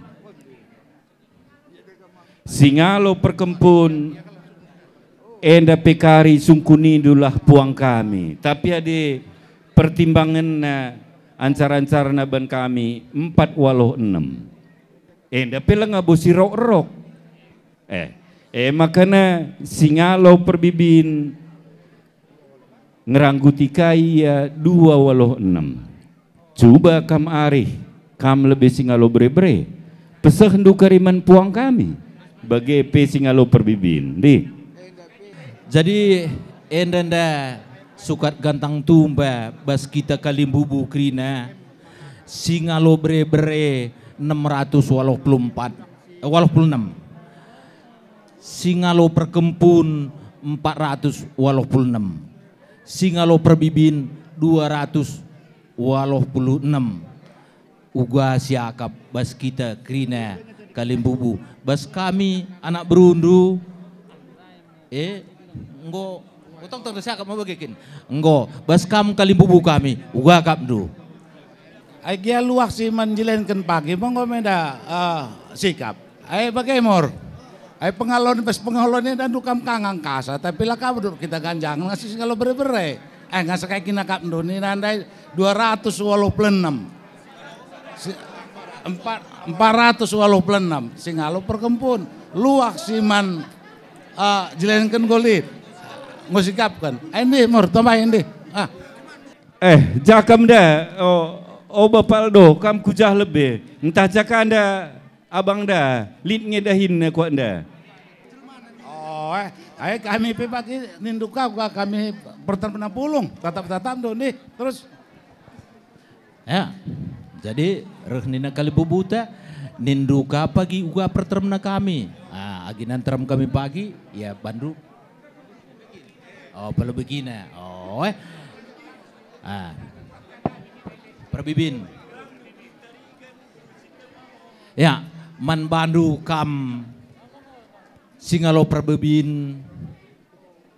Singalo perkempun, enda pe kari sungkunindulah puang kami. Tapi adi pertimbangenna ancar-ancarna ban kami, empat waluh enam. Enda pe langa bo si rok-rok. Eh, eh, makana singalo perbibin ngerangguti kai ia dua waluh enam. Cuba kam arih, kam lebe singalo bere-bere. Pesehndu kari man puang kami, bage pe singalo perbibin. Ndih. Jadi, enda nda sukat gantang tumba bas kita kalimbubu kerina, singalo bere-bere enam ratus waluh puluh empat, eh, waluh puluh enam. Singalo perkempun empat ratus waluh puluh enam. Singalo perbibin dua ratus waluh puluh enam. Uga siakap bas kita kerina kalimbubu. Bas kami anak berundu, eh, enggo, enggo tongtong siakap me bage kin. Enggo, bas kam kalimbubu kami, uga akapndu. Ai gia luah si man jelenken pagi, menggo menda, eh, sikap. Ai bage mor. Ai pengalon, bas pengalon enda ndu kam ka ngangkasa, tapi la ka beduk kita ganjangen ngasi singalo bere-bere. Ai ngasa kai kin akapndu nina ndai dua ratus waluh puluh enam. Si, empat, empat ratus waluh puluh enam. Singalo perkempun. Luah si man, eh, jelenken golit. Ngusikapken. Ai ndih mor, tambahi ndih. Ah. Eh, ja kam nda, o, o Bapa Aldo, kam kujah lebe. Ntah ja ka nda, abang nda, lit nge dahinna kuak nda. Oh, eh, ai kami pe bagi nindu ka, ka kami pertermna pulung, tatap-tatap ndo nih, terus. Ya, jadi reh nina kalimbubuta, nindu ka pagi uga pertermna kami. Ah, agi nanterem kami pagi, ya bandu. Oh, perlu begina. Oh, eh. Ah. Perbibin. Ya, man bandu kam singalo perbibin,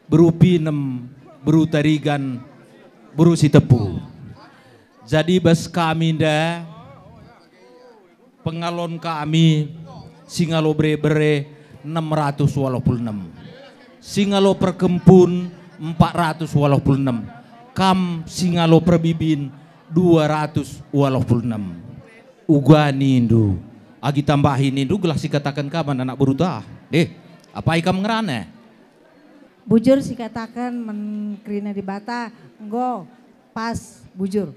beru Pinem, beru Tarigan, beru Sitepu. Jadi bas kami nda, pengalon kami singalo bere-bere enam ratus waluh puluh enam. Singalo perkempun empat ratus waluh puluh enam. Kam singalo perbibin dua ratus waluh puluh enam. Uga nindu, agi tambahi nindu gelah sikataken ka man anak beruta. Deh, apai kam ngerana? Bujur sikataken man kerina Dibata, enggo pas bujur.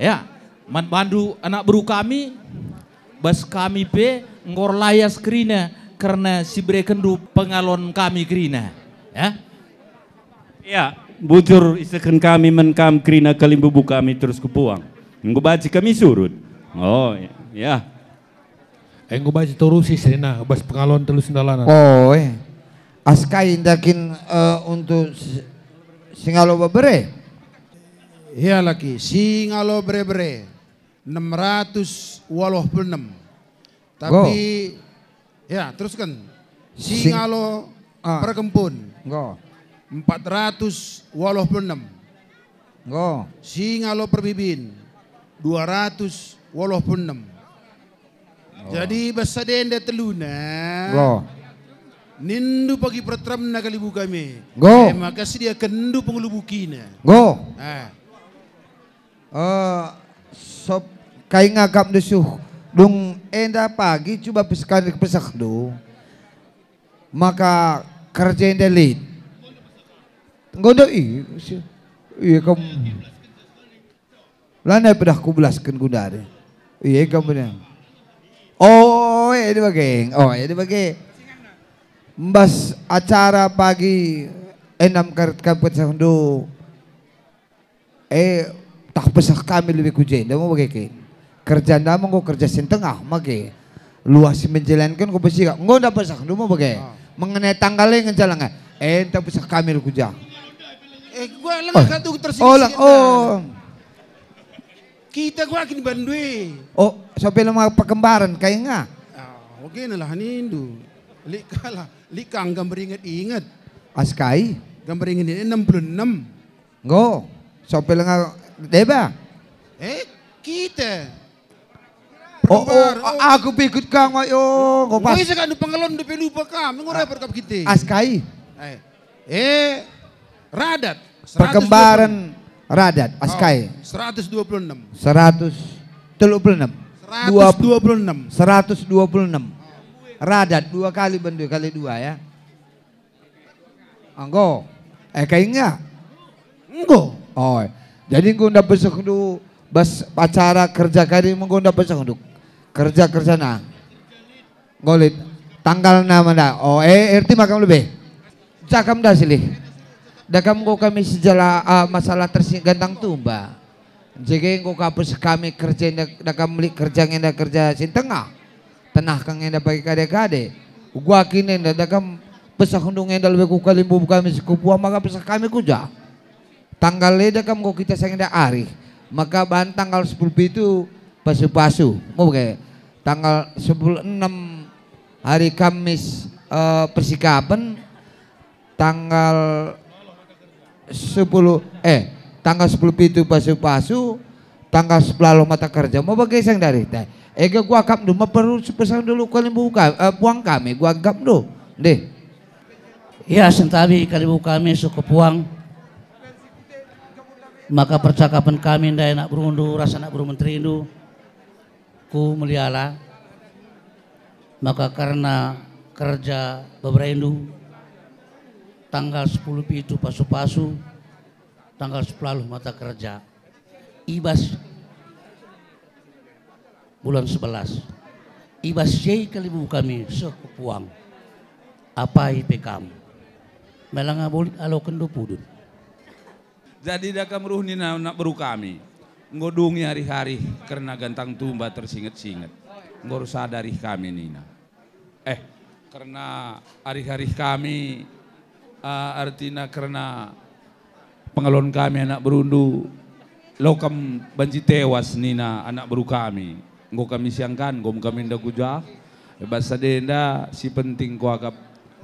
Ya, man bandu anak beru kami, bas kami pe enggo erlayas kerina kerna si berekenndu pengalon kami kerina. Ya. Ya, bujur isehken kami man kam kerina kalimbubu kami terus ku puang. Enggo banci kami surut. Oh, ya. Ya. Enggo banci torusi senina bas pengalon telu sendalanan. Oh, eh. Askai ndakin, eh, untuk si, singalo bebere? Ya, laki, singalo bere-bere, enam ratus waluh puluh enam. Tapi, ya, teruskan. Sing-, singalo, ah, perkempun. Enggo. Empat ratus waluh puluh enam. Enggo. Singalo perbibin, dua ratus waluh puluh enam. Oh. Jadi, bas sada enda teluna, enggo, nindu pagi perteremna kalimbubu kami. Enggo. E maka sediakenndu pengelubukina. Enggo. Ah. Eh, sop, kai ngakap ndesuh. Dung enda pagi cuba pes-, kari pesehndu. Maka kerja enda lit. Enggo ndo i, si, iya kam. Lanai pedah kubelasken gundari. Iya kam benar. Oh, iya di bage. Oh, iya di bage. Mbas acara pagi enam karet kam pesehndu. Eh, tah peseh kami lebe ku jenda, mau bage kin. Kerja enda me enggo kerja si tengah, mage. Luah si menjelenken ku besiga. Enggo nda pesehndu me bage. Ah. Mengenai tanggal e ngenca langa. Eh, enta peseh kami ku ja. Eh, gua langa. Oh. Katu tersinggung. Oh, lang-, sikit, oh. Kita gua kin bandu e. Oh, sampe lama perkembaran kai nga? Ah, oke lah nindu. Lik kalah, lik kang gambar inget-inget. Askai? Gambar inget-inget enam puluh enam. Enggo, sampe langa deba. Eh, kita. Oh, oh, perkembar, oh. A-, aku pe ikut kang, ayo, enggo pas. Enggo ise kak nu pengelon ndu pe lupa kam, enggo repot kap kita. Askai. Eh, eh, Radat. Perkembaran Radat, Askai. Oh, seratus dua puluh enam. Seratus telu puluh enam. Seratus dua puluh enam. Seratus dua puluh enam. Radat, dua kali bandu, kali dua, ya. Enggo. Eh, kai nga? Enggo. Oh, jadi enggo nda pesehndu bas acara kerja kari, enggo nda pesehndu kerja-kerjana. Enggo lit. Tanggalna menda. Oh, eh, erti makam lebe. Jakam da silih. Dakam enggo kami sejala, ah, masalah tersi gantang tumba. Jege enggo kapus kami kerja enda, dakam lit kerja enda kerja si tengah. Tenah kang enda bagi kade-kade. Gua kin enda dakam peseh undung enda lebe ku kalimbubu kami si kupuang maka peseh kami ku ja. Tanggal enda kam enggo kita sangenda arih, maka bahan tanggal sepuluh pitu pasu-pasu. Enggo bage. Tanggal sepuluh enam hari Kamis, eh, persikapen, tanggal sepuluh, eh, tanggal sepuluh pitu pasu-pasu, tanggal sepuluh mata kerja. Enggo bage sangenda arih. Ega gua akapndu, meperlu pesan dulu kalimbubu ka-, eh, puang kami, gua akapndu. Ndeh. Ya, sentabi kalimbubu kami si kupuang. Maka percakapen kami ndai anak berundu ras anak beru menterindu ku Meliala. Maka kerna kerja beberendu tanggal sepuluh pitu pasu-pasu, tanggal sepuluh mata kerja. I bas bulan sebelas. I bas si e kalimbubu kami seh ku puang. Apai pe kam. Melanga bolit alokenndu pudun. Jadi dakam ruh nina anak beru kami. Enggo dungi arih-arih kerna gantang tumba tersinget-singet. Enggo ersada arih kami nina. Eh, kerna arih-arih kami, eh, artina kerna pengelon kami anak berundu, lau kam banci tewas nina anak beru kami. Enggo kami siangkan, enggo me kami enda ku ja. Eh, bas sada enda si penting kuakap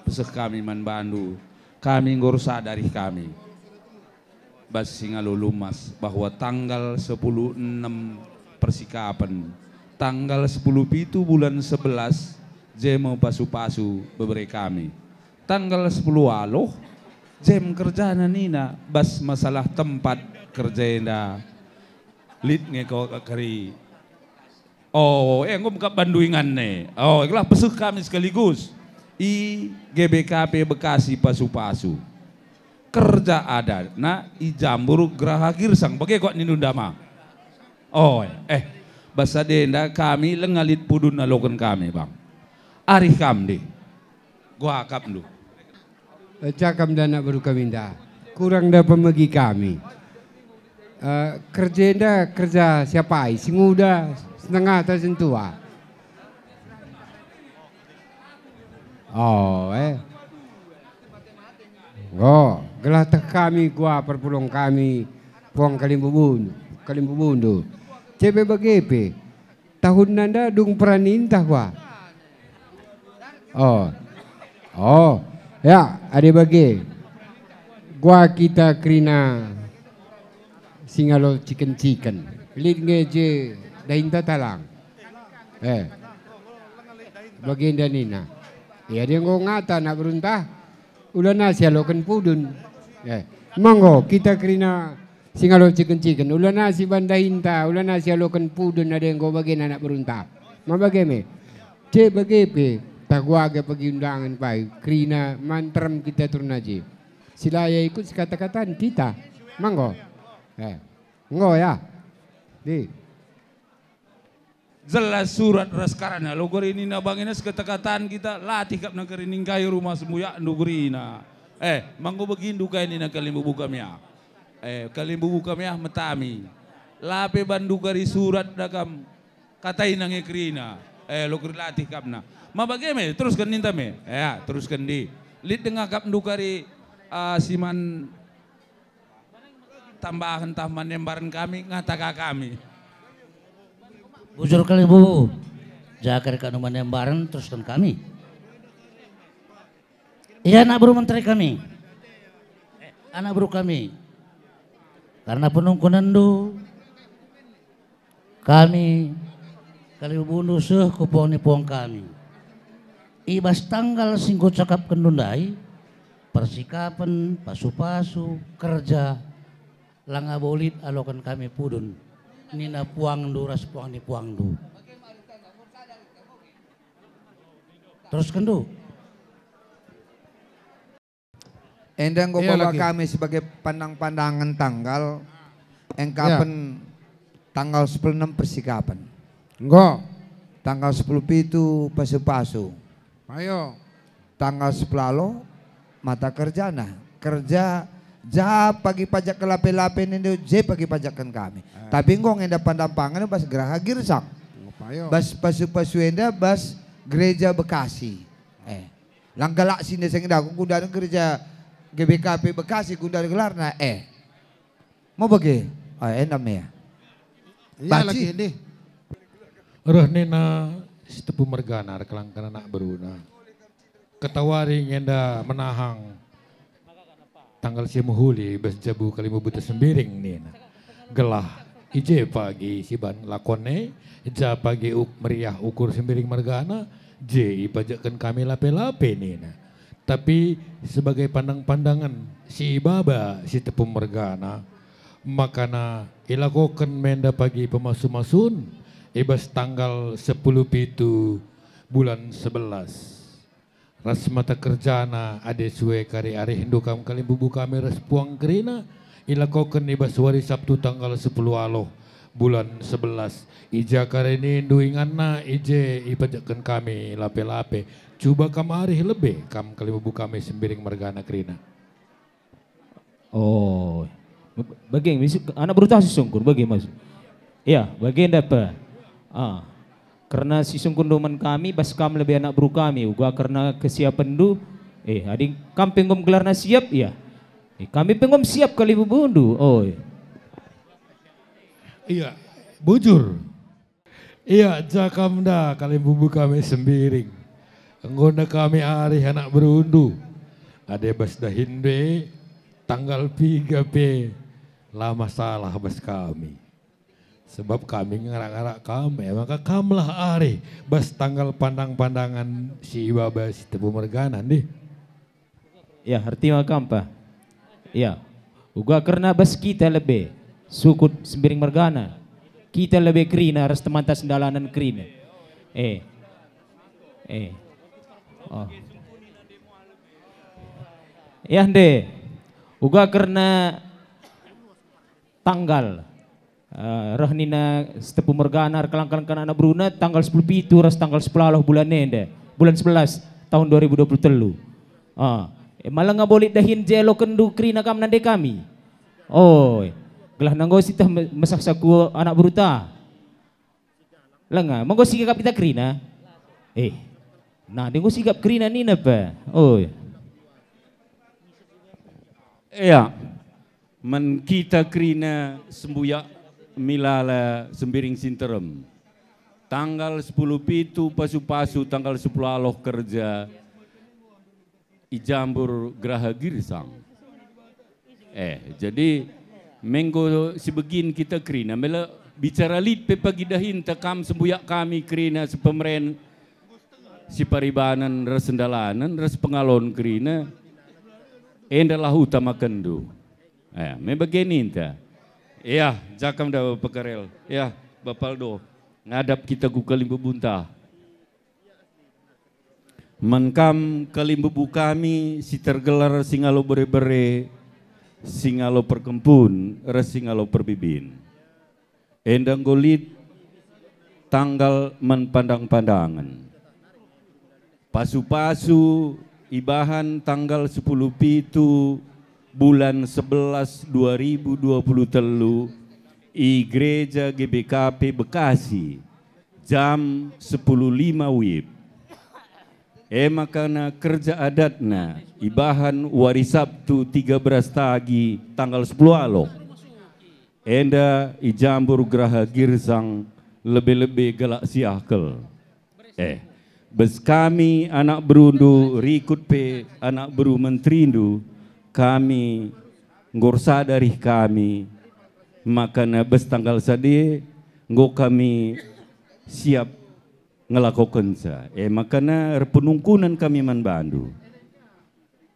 peseh kami man bandu. Kami enggo ersada arih kami. Bas si ngalo lumas bahwa tanggal sepuluh enem persikapen, tanggal sepuluh pitu bulan sebelas, je me pasu-pasu bebere kami. Tanggal sepuluh aloh, je me kerjana nina bas masalah tempat kerja enda. Lit nge kau keri. Oh, eh, enggo mekap bandu inganna. Oh, ikulah peseh kami sekaligus. I G B K P Bekasi pasu-pasu. Kerja adatna i Jambur Geraha Girsang. Bage kok nindu ndama. Oh, eh, bas sada enda kami langa lit pudun aloken kami, Bang. Arih kam, ndeh. Gua akapndu. Eh, cakap nda anak beru kami nda. Kurang nda pemegi kami. Eh, kerja enda kerja siapai? Si nguda, senengah atau sentua? Oh, eh. Oh, gelah teh kami gua perpulung kami puang kalimbubun-, kalimbubundu. Cebe bage pe. Tahun nanda dung peranin tah gua. Oh. Oh. Ya, adi bage. Gua kita kerina singalo ciken-ciken. Lit nge je dahinta talang. Eh. Bagenda nina. Ya, dia enggo ngata anak berunta. Ulana sialoken pudun. Eh. Manggo kita kerina singalo ciken-ciken, ulana si bandahinta, ulana sialoken pudun ade enggo bagen anak berunta. Ma bage me. Ce bage pe, tah gua age pagi undangan pai, kerina manterem kita turun aji. Silaya ikut si kata-katan kita. Manggo. Eh. Enggo ya. Di. Jelas surat ras karana lo gari nina bangina sekata-katan kita latih kap nangkari ningkai rumah sembuyakndu gerina. Eh, manggo begindu kai nina kalimbubu kami ah. Eh, kalimbubu kami ah metami. Lape bandu gari surat dakam Katai nange kerina. Eh, lo keri latih kapna. Ma bage me, terusken ninta me. Ya, terusken ndi. Lit denga kap ndukari, ah, siman tambahen tah man embaren kami, ngata ka kami. Bujur kali, Bu. Jaga kanu man embaren, terusken kami. Ia anak beru menteri kami. Anak beru kami. Karena penungkunenndu, kami, kali bubundu seh ku puang ni puang kami. I bas tanggal si enggo cakapkenndu ndai, persikapen, pasu-pasu, kerja, langa bolit aloken kami pudun, nina puangndu ras puang ni puangndu. Teruskenndu. Enda enggo Iya, baba lagi. Kami sebagai pandang-pandangan tanggal, engkapen Ya. Tanggal sepuluh enam persikapen. Enggo. Tanggal sepuluh pitu pasu-pasu. Ayo. Tanggal sepuluh alo mata kerjana. Kerja ja pagi pajak ke lape-lape nende je pagi pajakken kami. Eh. Tapi enggo enda pandang-pandangan bas geraha Girsang. Enggo, ayo. Bas pasu-pasu enda bas gereja Bekasi. Eh. Lang galak si nesa ngendaku gundaren gereja G B K P Bekasi gundaren gelarna, eh. Mau bage? Ah, enak me. Iya, Baci. Lagi ini. Reh nina Sitepu mergana, erkelangken anak beruna. Ketawari ngenda menahang. Tanggal si mehuli bas jabu kalimbubu Sembiring nina. Gelah i je pagi siban lakon e, ja pagi uk-, meriah ukur Sembiring mergana, je ipajakken kami lape-lape nina. Tapi sebagai pandang-pandangan si ibaba Sitepu mergana, makana ilakoken menda pagi pemasu-masun i bas tanggal sepuluh pitu bulan sebelas. Ras mata kerjana adi sue kari arihndu kam kalimbubu kami ras puang kerina, ilakoken i bas wari Sabtu tanggal sepuluh aloh bulan sebelas. I ja kari nindu inganna i je ipajakken kami lape-lape. Cuba kam arih lebe kam kalimbubu kami Sembiring mergana kerina. Oh. Bage, anak berutah si sungkun, bage maksud. Iya, bagenda pe. Ah. Kerna si sungkun doman kami, bas kam lebe anak beru kami, uga kerna kesiapenndu. Eh, adi kam pe enggo gelarna siap, iya. Eh, kami pe enggo siap kalimbubundu. Oh, iya. Iya, bujur. Ia, ja kam nda kalimbubu kami Sembiring. Enggo nda kami arih anak berundu. Adi bas dahin be, tanggal piga pe, la masalah bas kami. Sebab kami ngarak-ngarak kam, e maka kamlah arih bas tanggal pandang-pandangan si ibaba Sitepu mergana ndih. Ya, erti maka kam pa. Ya. Uga kerna bas kita lebe, sukut Sembiring mergana, kita lebe kerina ras temanta sendalanen kerina. Eh. Eh. Oh. Ya, nde. Uga kerna tanggal. Eh, reh nina Sitepu mergana erkelangken anak beruna tanggal sepuluh pitu ras tanggal sepuluh aloh bulan enda, bulan sebelas tahun dua ribu dua puluh telu. Ah, eh, malah nga bolit dahin je lokenndu kerina kam nande kami. Oi, gelah nanggo siteh me-, mesah saku anak beruta. Lenga, menggo sigap kita kerina? Eh, nah, enggo sigap kerina nina pe. Oi. Ea, man kita kerina sembuyak milala Sembiring si nterem. Tanggal sepuluh pitu pasu-pasu, tanggal sepuluh aloh kerja i Jambur Geraha Girsang. Eh, jadi menggo si begin kita kerina, mela bicara lit pe pagi dahinta kam sembuyak kami kerina sepemeren, siparibanen ras sendalanen ras pengalon kerina, endalah utamakenndu. Eh, me bage ninta. Iya, ja kam nda Bapa Karel. Iya, Bapa Aldo, ngadap kita ku kalimbubunta. Man kam kalimbubu kami si tergelar singalo bere-bere, singalo perkempun, ras singalo perbibin. Enda enggo lit tanggal man pandang-pandangen. Pasu-pasu ibahan tanggal sepuluh pitu bulan sebelas dua ribu dua puluh telu i Gereja G B K P Bekasi. Jam sepuluh lima wib. E maka kerja adatna ibahan wari Sabtu tiga belas Tagi tanggal sepuluh Aloh. Enda i Jambur Geraha Girsang, lebe-lebe Galak Siah kal. Eh, bas kami anak berundu, rikut pe anak beru menterindu, kami enggo ersada rih kami, maka bas tanggal sade enggo kami siap ngelakokenca. E maka erpenungkunen kami man bandu.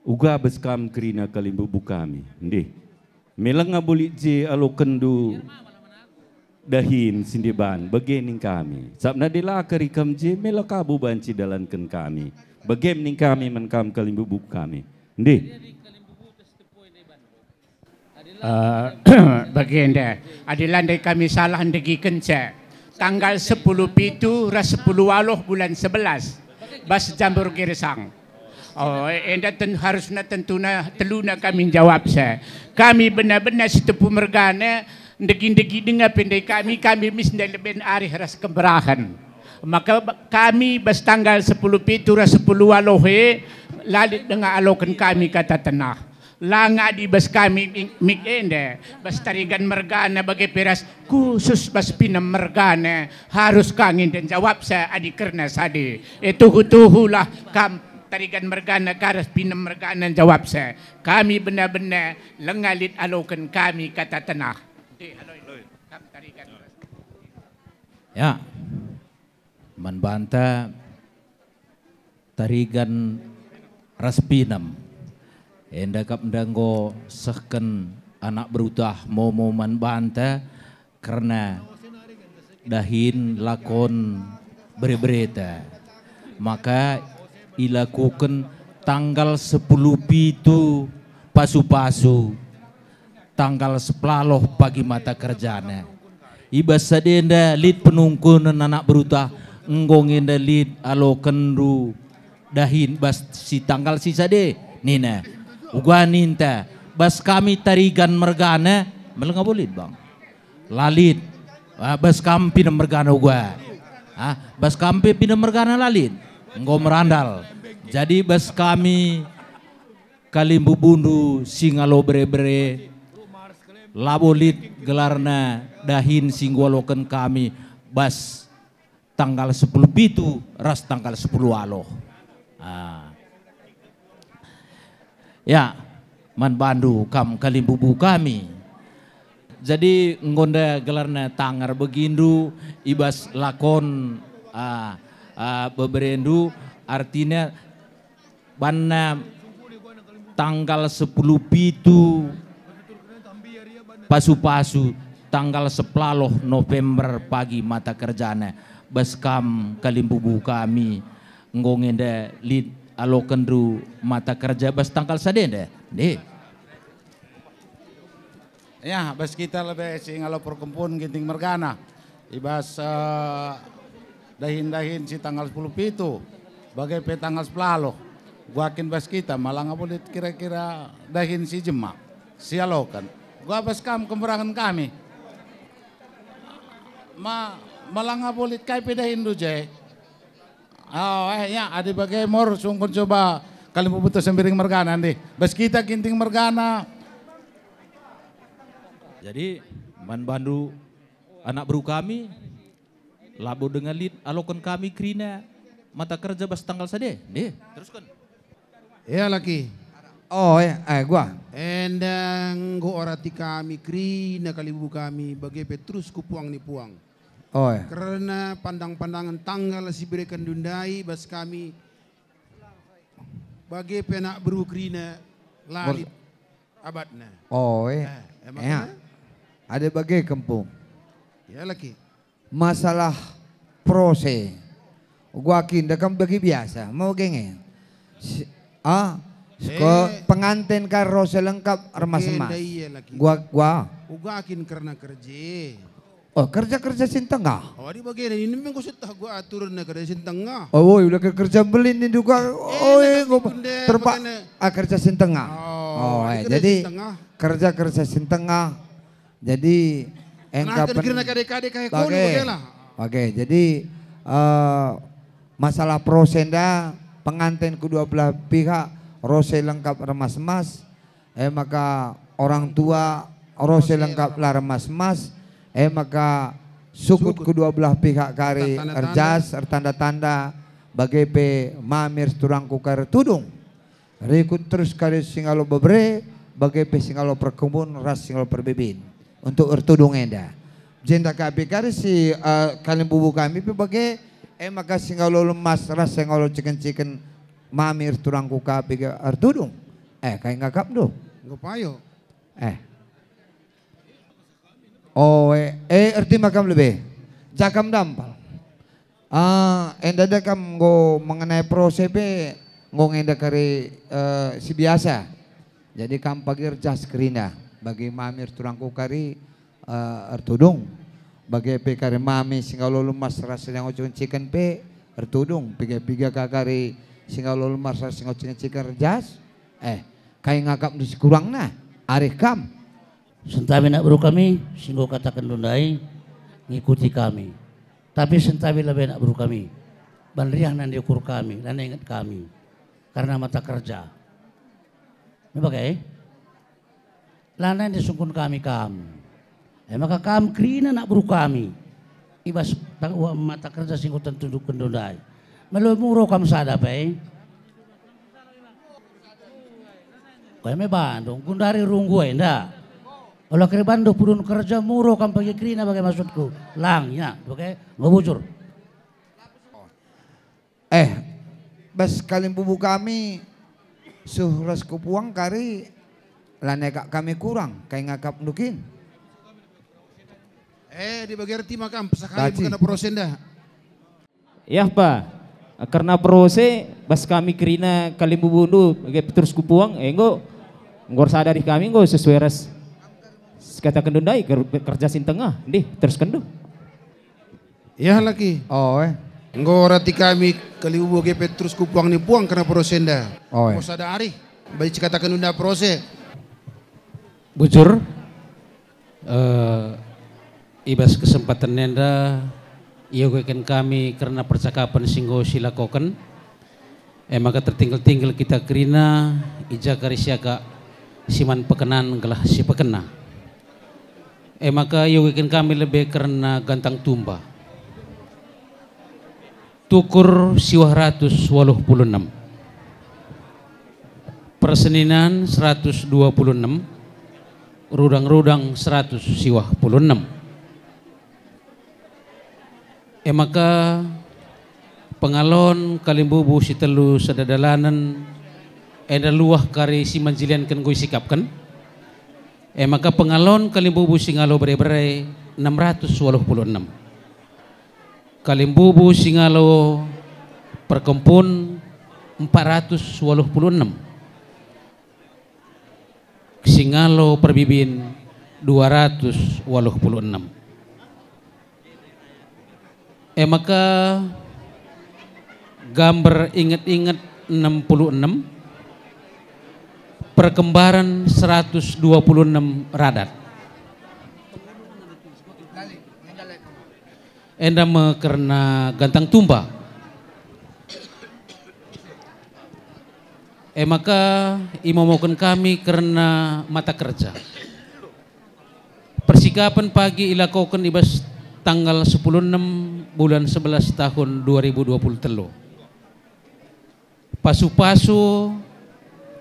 Uga bas kam kerina kalimbubu kami. Ndih. Me langa bo lit je alokenndu dahin si ndeban, bage ning kami. Sabap adi la kari kam je, me la ka bo banci dalanken kami. Bage ning kami man kam kalimbubu kami. Ndih. Eh, bagenda, adi la ndai kami salah ndegikenca, tanggal sepuluh pitu ras sepuluh Aloh bulan sebelas, bas Jambur Girsang. Oh, e-, enda ten-, harusna tentuna teluna kami njawabsa. Kami bena-bena si tepu mergana, ndegi-ndegi denga pe ndai kami, kami mis ndai leben arih ras kemberahen. Maka ba-, kami bas tanggal sepuluh pitu ras sepuluh Aloh e, la lit denga aloken kami kata tenah. La ngadi bas kami mik, mik enda, bas Tarigan mergana bage pe ras khusus bas Pinem mergana, harus ka nge enda njawabsa adi kerna sade. E, tuhu-tuhulah kam Tarigan mergana ka ras Pinem mergana njawabsa. Kami bena-bena lenga lit aloken kami kata tenah. Kam Tarigan. Ya. Man banta Tarigan ras Pinem. Enda kap enda enggo sehken anak beru Tuah Momo man banta kerna dahin lakon bere-bereta. Maka ilakoken tanggal sepuluh pitu pasu-pasu, tanggal sepuluh Aloh pagi mata kerjana. I bas sadenda lit penungkunen anak beru Tuah, enggo nge enda lit alokenndu dahin bas si tanggal si sade, nina. Uga ninta, bas kami Tarigan mergana, meleng abo lit, Bang. La lit. Ah, bas kam Pinem mergana uga. Ah, bas kam pe Pinem mergana la lit. Enggo merandal. Jadi bas kami kalimbubundu si ngalo bere-bere, labo lit gelarna dahin si enggo aloken kami bas tanggal sepuluh pitu ras tanggal sepuluh Aloh. Ah. Ya, man bandu kam kalimbubu kami. Jadi enggo enda gelarna tangar begindu i bas lakon, ah, ah, beberendu, artina banna tanggal sepuluh pitu pasu-pasu, tanggal sepuluh November pagi mata kerjana. Bas kam kalimbubu kami, enggo nge enda lit alokenndu mata kerja bas tanggal sade enda. Ndih. Ya, bas kita lebe si ngalo perkempun Ginting mergana. I bas, eh, dahin-dahin si tanggal sepuluh pitu, bage pe tanggal sepuluh Aloh. Uga kin bas kita, meleng abo lit kira-kira dahin si jema, si aloken. Uga bas kam kemberahen kami. Ma, meleng abo lit kai pe dahinndu je. Oh, eh, ya, adi bage mor sungkun coba kalimbubu Tuah Sembiring mergana ndih. Bas kita Ginting mergana. Jadi, man bandu anak beru kami, labo denga lit aloken kami kerina mata kerja bas tanggal sade. Ndih, terusken. Ya, laki. Oh, ya, eh, gua. Enda enggo orati kami kerina kalimbubu kami, bage pe terus ku puang ni puang. Oh, ya. Kerna pandang-pandangen tanggal si berekenndu ndai bas kami, bage pe anak beru kerina la lit abatna. Oh, eh. Eh, eh, ya. Makana? Ada bage kempung. Ya, laki. Masalah prose. Gua kin da kam bagi biasa, mau genge. Si, ah, ke penganten kan rose lengkap remas emas. Gua, gua. Uga kin kerna kerja. Oh, kerja-kerja si tengah. Oh, adi bagenda, ini memang kusetah gua aturen kerja si tengah. Oh, woi, udah ke kerja mbelin ini juga. Oh, eh, gua terpa-, ah, kerja si tengah. Oh, eh, jadi kerja-kerja si tengah. Jadi, engka pen-, kade-kade kai kono bage. Oke, lah. Oke, jadi eh, masalah perose enda, penganten kedua belah pihak rose lengkap remas-emas, e maka orang tua rose lengkap la remas-emas, e maka sukut kedua belah pihak kari erjas ertanda-tanda, bage pe mami turangku kari ertudung. Rikut terus kari singalo bebere, bage pe singalo perkebun ras singalo perbibin untuk ertudung enda. Jenda ka pe kari si, eh, kalimbubu kami pe bage, e maka singalo lemas ras singalo ciken-ciken mami turangku ka pe ertudung. Eh, kai ngakapndu? Enggo payo. Eh. Oh, eh, eh, ertima kam lebe. Jakam dampal. Ah, enda-enda kam enggo mengenai perose pe enggo ngenda kari, eh, si biasa. Jadi kam pagi erjas kerina bagi mami turangku kari, eh, ertudung. Bage pe kari mami singalo lemas ras singalo ciken-ciken pe ertudung. Piga-piga ka kari singalo lemas ras singalo ciken-ciken erjas. Eh, kai ngakapndu si kurangna? Arih kam. Sentabi anak beru kami, si enggo katakenndu ndai, ngikuti kami. Tapi sentabi labo anak beru kami, banriah nande ukur kami, lanai inget kami, karena mata kerja. Me bage? Lanai nande sungkun kami kam. E maka kam kerina anak beru kami, i bas tang-, mata kerja si enggo tentukendu ndai. Melo muro kam sada pe. Koe me bandu, gundari runggu enda. Ola kari bandu pudun kerja muro kam pagi kerina bage maksudku. Lang, ya, bage, enggo bujur. Eh, bas kalimbubu kami, suh ras kupuang kari, lanai kak kami kurang, kai ngakapndu kin? Eh, di bagi ertima kam, pesah kami. Baci. Bukan perose enda. Yah pa, kerna perose, bas kami kerina kalimbubundu, bage pe terus kupuang, enggo, enggo ersada arih kami enggo sesuai ras si katakenndu ndai, ker-, kerja si tengah, ndih, teruskenndu. Yah laki. Oh, eh. Enggo rati kami kalimbubu bage pe terus kupuang ni puang kerna perose enda. Oh, eh. Enggo sada arih, bagi si katakenndu ndai perose. Bujur. Eh, i bas kesempatan enda, iogeken kami kerna percakapen si enggo silakoken, e maka tertinggel-tinggel kita kerina, i ja kari siakap si man pekenan gelah si pekena. E maka iogeken kami lebe kerna gantang tumba. Tukur siwah ratus waluh puluh enem. Perseninan seratus dua puluh enem, rudang-rudang seratus siwah puluh enem. E maka pengalon kalimbubu si telu sada dalanen enda luah kari si manjilianken enggo isikapken. E maka pengalon kalimbubu singalo bere-bere enam ratus waluh puluh enem. Kalimbubu singalo perkempun empat ratus waluh puluh enem. Singalo perbibin dua ratus waluh puluh enem. E maka gambar inget-inget enam puluh enem, perkembaran seratus dua puluh enem radat. Enda me kerna gantang tumba. E maka imomoken kami kerna mata kerja. Persikapen pagi ilakoken i bas tanggal sepuluh enem bulan sebelas tahun dua ribu dua puluh telu. Pasu-pasu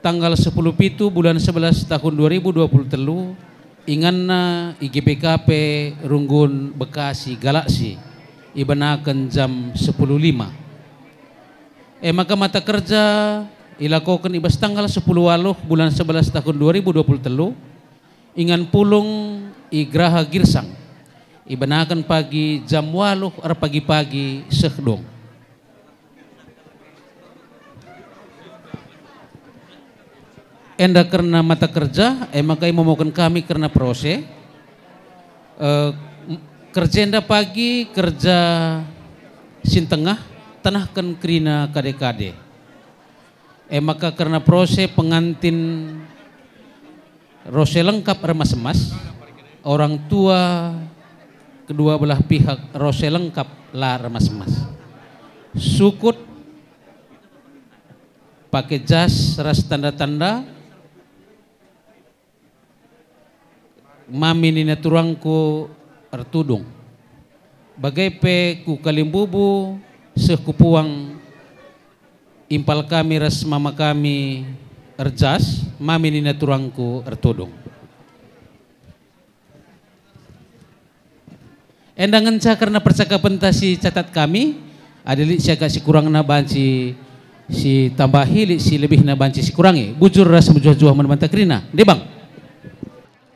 tanggal sepuluh pitu bulan sebelas tahun dua ribu dua puluh telu, inganna i G B K P Runggun Bekasi Galaksi, ibenaken jam sepuluh lima. E maka mata kerja ilakoken i bas tanggal sepuluh waluh bulan sebelas tahun dua ribu dua puluh telu, ingan pulung i Geraha Girsang, ibenaken pagi jam waluh erpagi-pagi seh dung. Enda kerna mata kerja, e maka imomoken kami kerna perose. Eh, m-, kerja enda pagi kerja si tengah, tenahken kerina kade-kade. E maka kerna perose pengantin rose lengkap remas-emas, orang tua kedua belah pihak rose lengkap la remas-emas. Sukut, pake jas ras tanda-tanda, mami nina turangku ertudung. Bage pe ku kalimbubu seh ku puang impal kami ras mama kami erjas, mami nina turangku ertudung. Enda ngenca kerna percakapenta si catat kami, adi lit si agak si kurangna banci si tambahi, lit si lebihna banci si kurangi. Bujur ras mejuah-juah man banta kerina. Nde bang.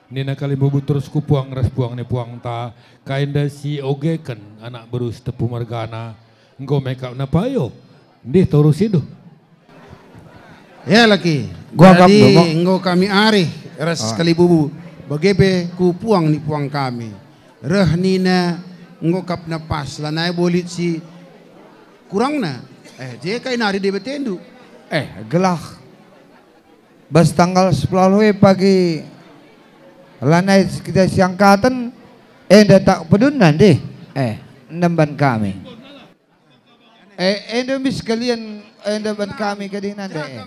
Nina kalimbubu terus ku puang ras puang ni puangta, kai enda si ogeken anak beru Sitepu mergana, enggo mekapna payo. Ndih toru sindu. Ya, laki. Gua kap Jadi, dulu. Enggo kami arih ras Ah. kalimbubu, bage pe ku puang ni puang kami. Reh nina enggo kap na pas, lanai bolit si kurangna. Eh, je kai nari Debatendu. Eh, gelah. Bas tanggal sepuluh e pagi lanai kita siangkaten, enda tak pedun nande. Eh, nemban kami. Eh, enda mis kalian, enda ban kami kading nande, eh.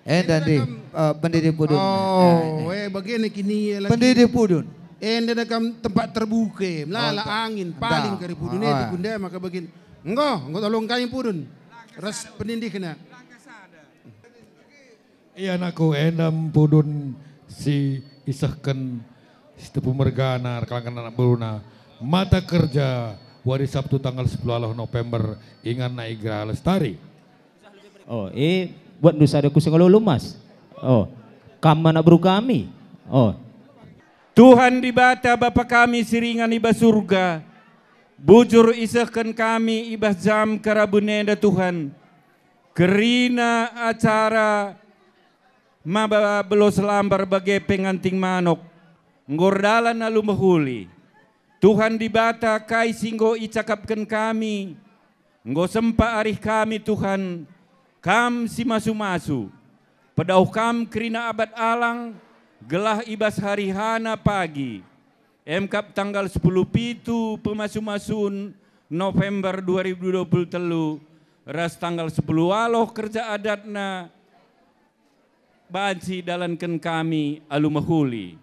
Enda ndi, eh, pendidi pudun. Oh, eh, eh. Eh, bagena kini lagi. Pendidi pudun. Enda da kam tempat terbuka, melala Oh, ta-, angin, paling dah. Kari pudun Oh, itu eh. Kunda maka bagin. Enggo, enggo tolong kami pudun. Ras penindihna. Ia anakku, enda mpudun si isehken Sitepu mergana erkelangken anak beruna. Mata kerja, wari Sabtu tanggal sepuluh aloh November, inganna i Geraha Lestari. Oh, eh, buatndu sada kuseng ulu-ulu mas. Oh, kam anak beru kami. Oh. Tuhan Dibata, Bapa kami si ringan i bas Surga, bujur isehken kami i bas jam kerabun enda, Tuhan. Kerina acara maba belos lambar bage pe nganting manok, enggo erdalan alu mehuli. Tuhan Dibata, kai si enggo icakapken kami, enggo sempat arih kami, Tuhan, Kam si masu-masu. Pedauh Kam kerina abat alang, gelah i bas hari hana pagi, emkap tanggal sepuluh pitu pemasu-masun November dua ribu dua puluh telu, ras tanggal sepuluh aloh kerja adatna, banci dalanken kami alu mehuli.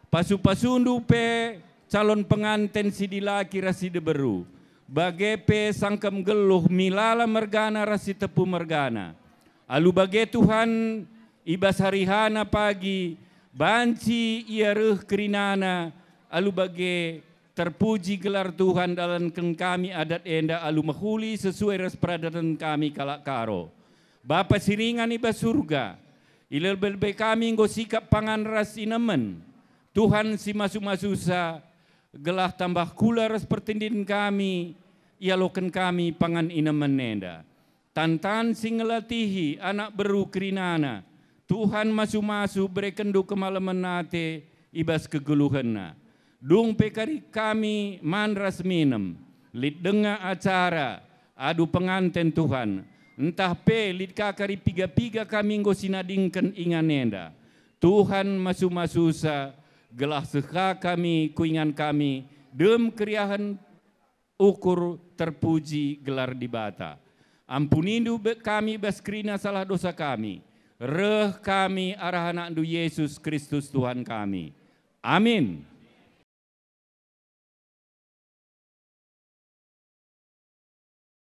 Pasu-pasundu pe calon penganten si dilaki ras si diberu, bage pe sangkep nggeluh milala mergana ras Sitepu mergana. Alu bage Tuhan, i bas hari hana pagi, banci ia reh kerinana, alu bage terpuji gelar Tuhan dalanken kami adat enda alu mehuli sesuai ras peradaten kami kalak Karo. Bapa si ringan i bas Surga, i lebe-lebe kami enggo sikap pangan ras inemen. Tuhan si masu-masusa, gelah tambah kula ras pertendin kami, ialoken kami pangan inemen enda. Tan-tan si ngelatihi anak beru kerinana, Tuhan masu-masu berekenndu kemalemen ate i bas kegeluhenna. Dung pe kari kami man ras minem, lit denga acara, adu penganten Tuhan, ntah pe lit ka kari piga-piga kami enggo sinadingken ingan enda. Tuhan masu-masusa, gelah seh ka kami ku ingan kami, dem keriahen ukur terpuji gelar Dibata. Ampunindu be-, kami bas kerina salah dosa kami. Reh kami arah AnakNdu Yesus Kristus Tuhan kami. Amin.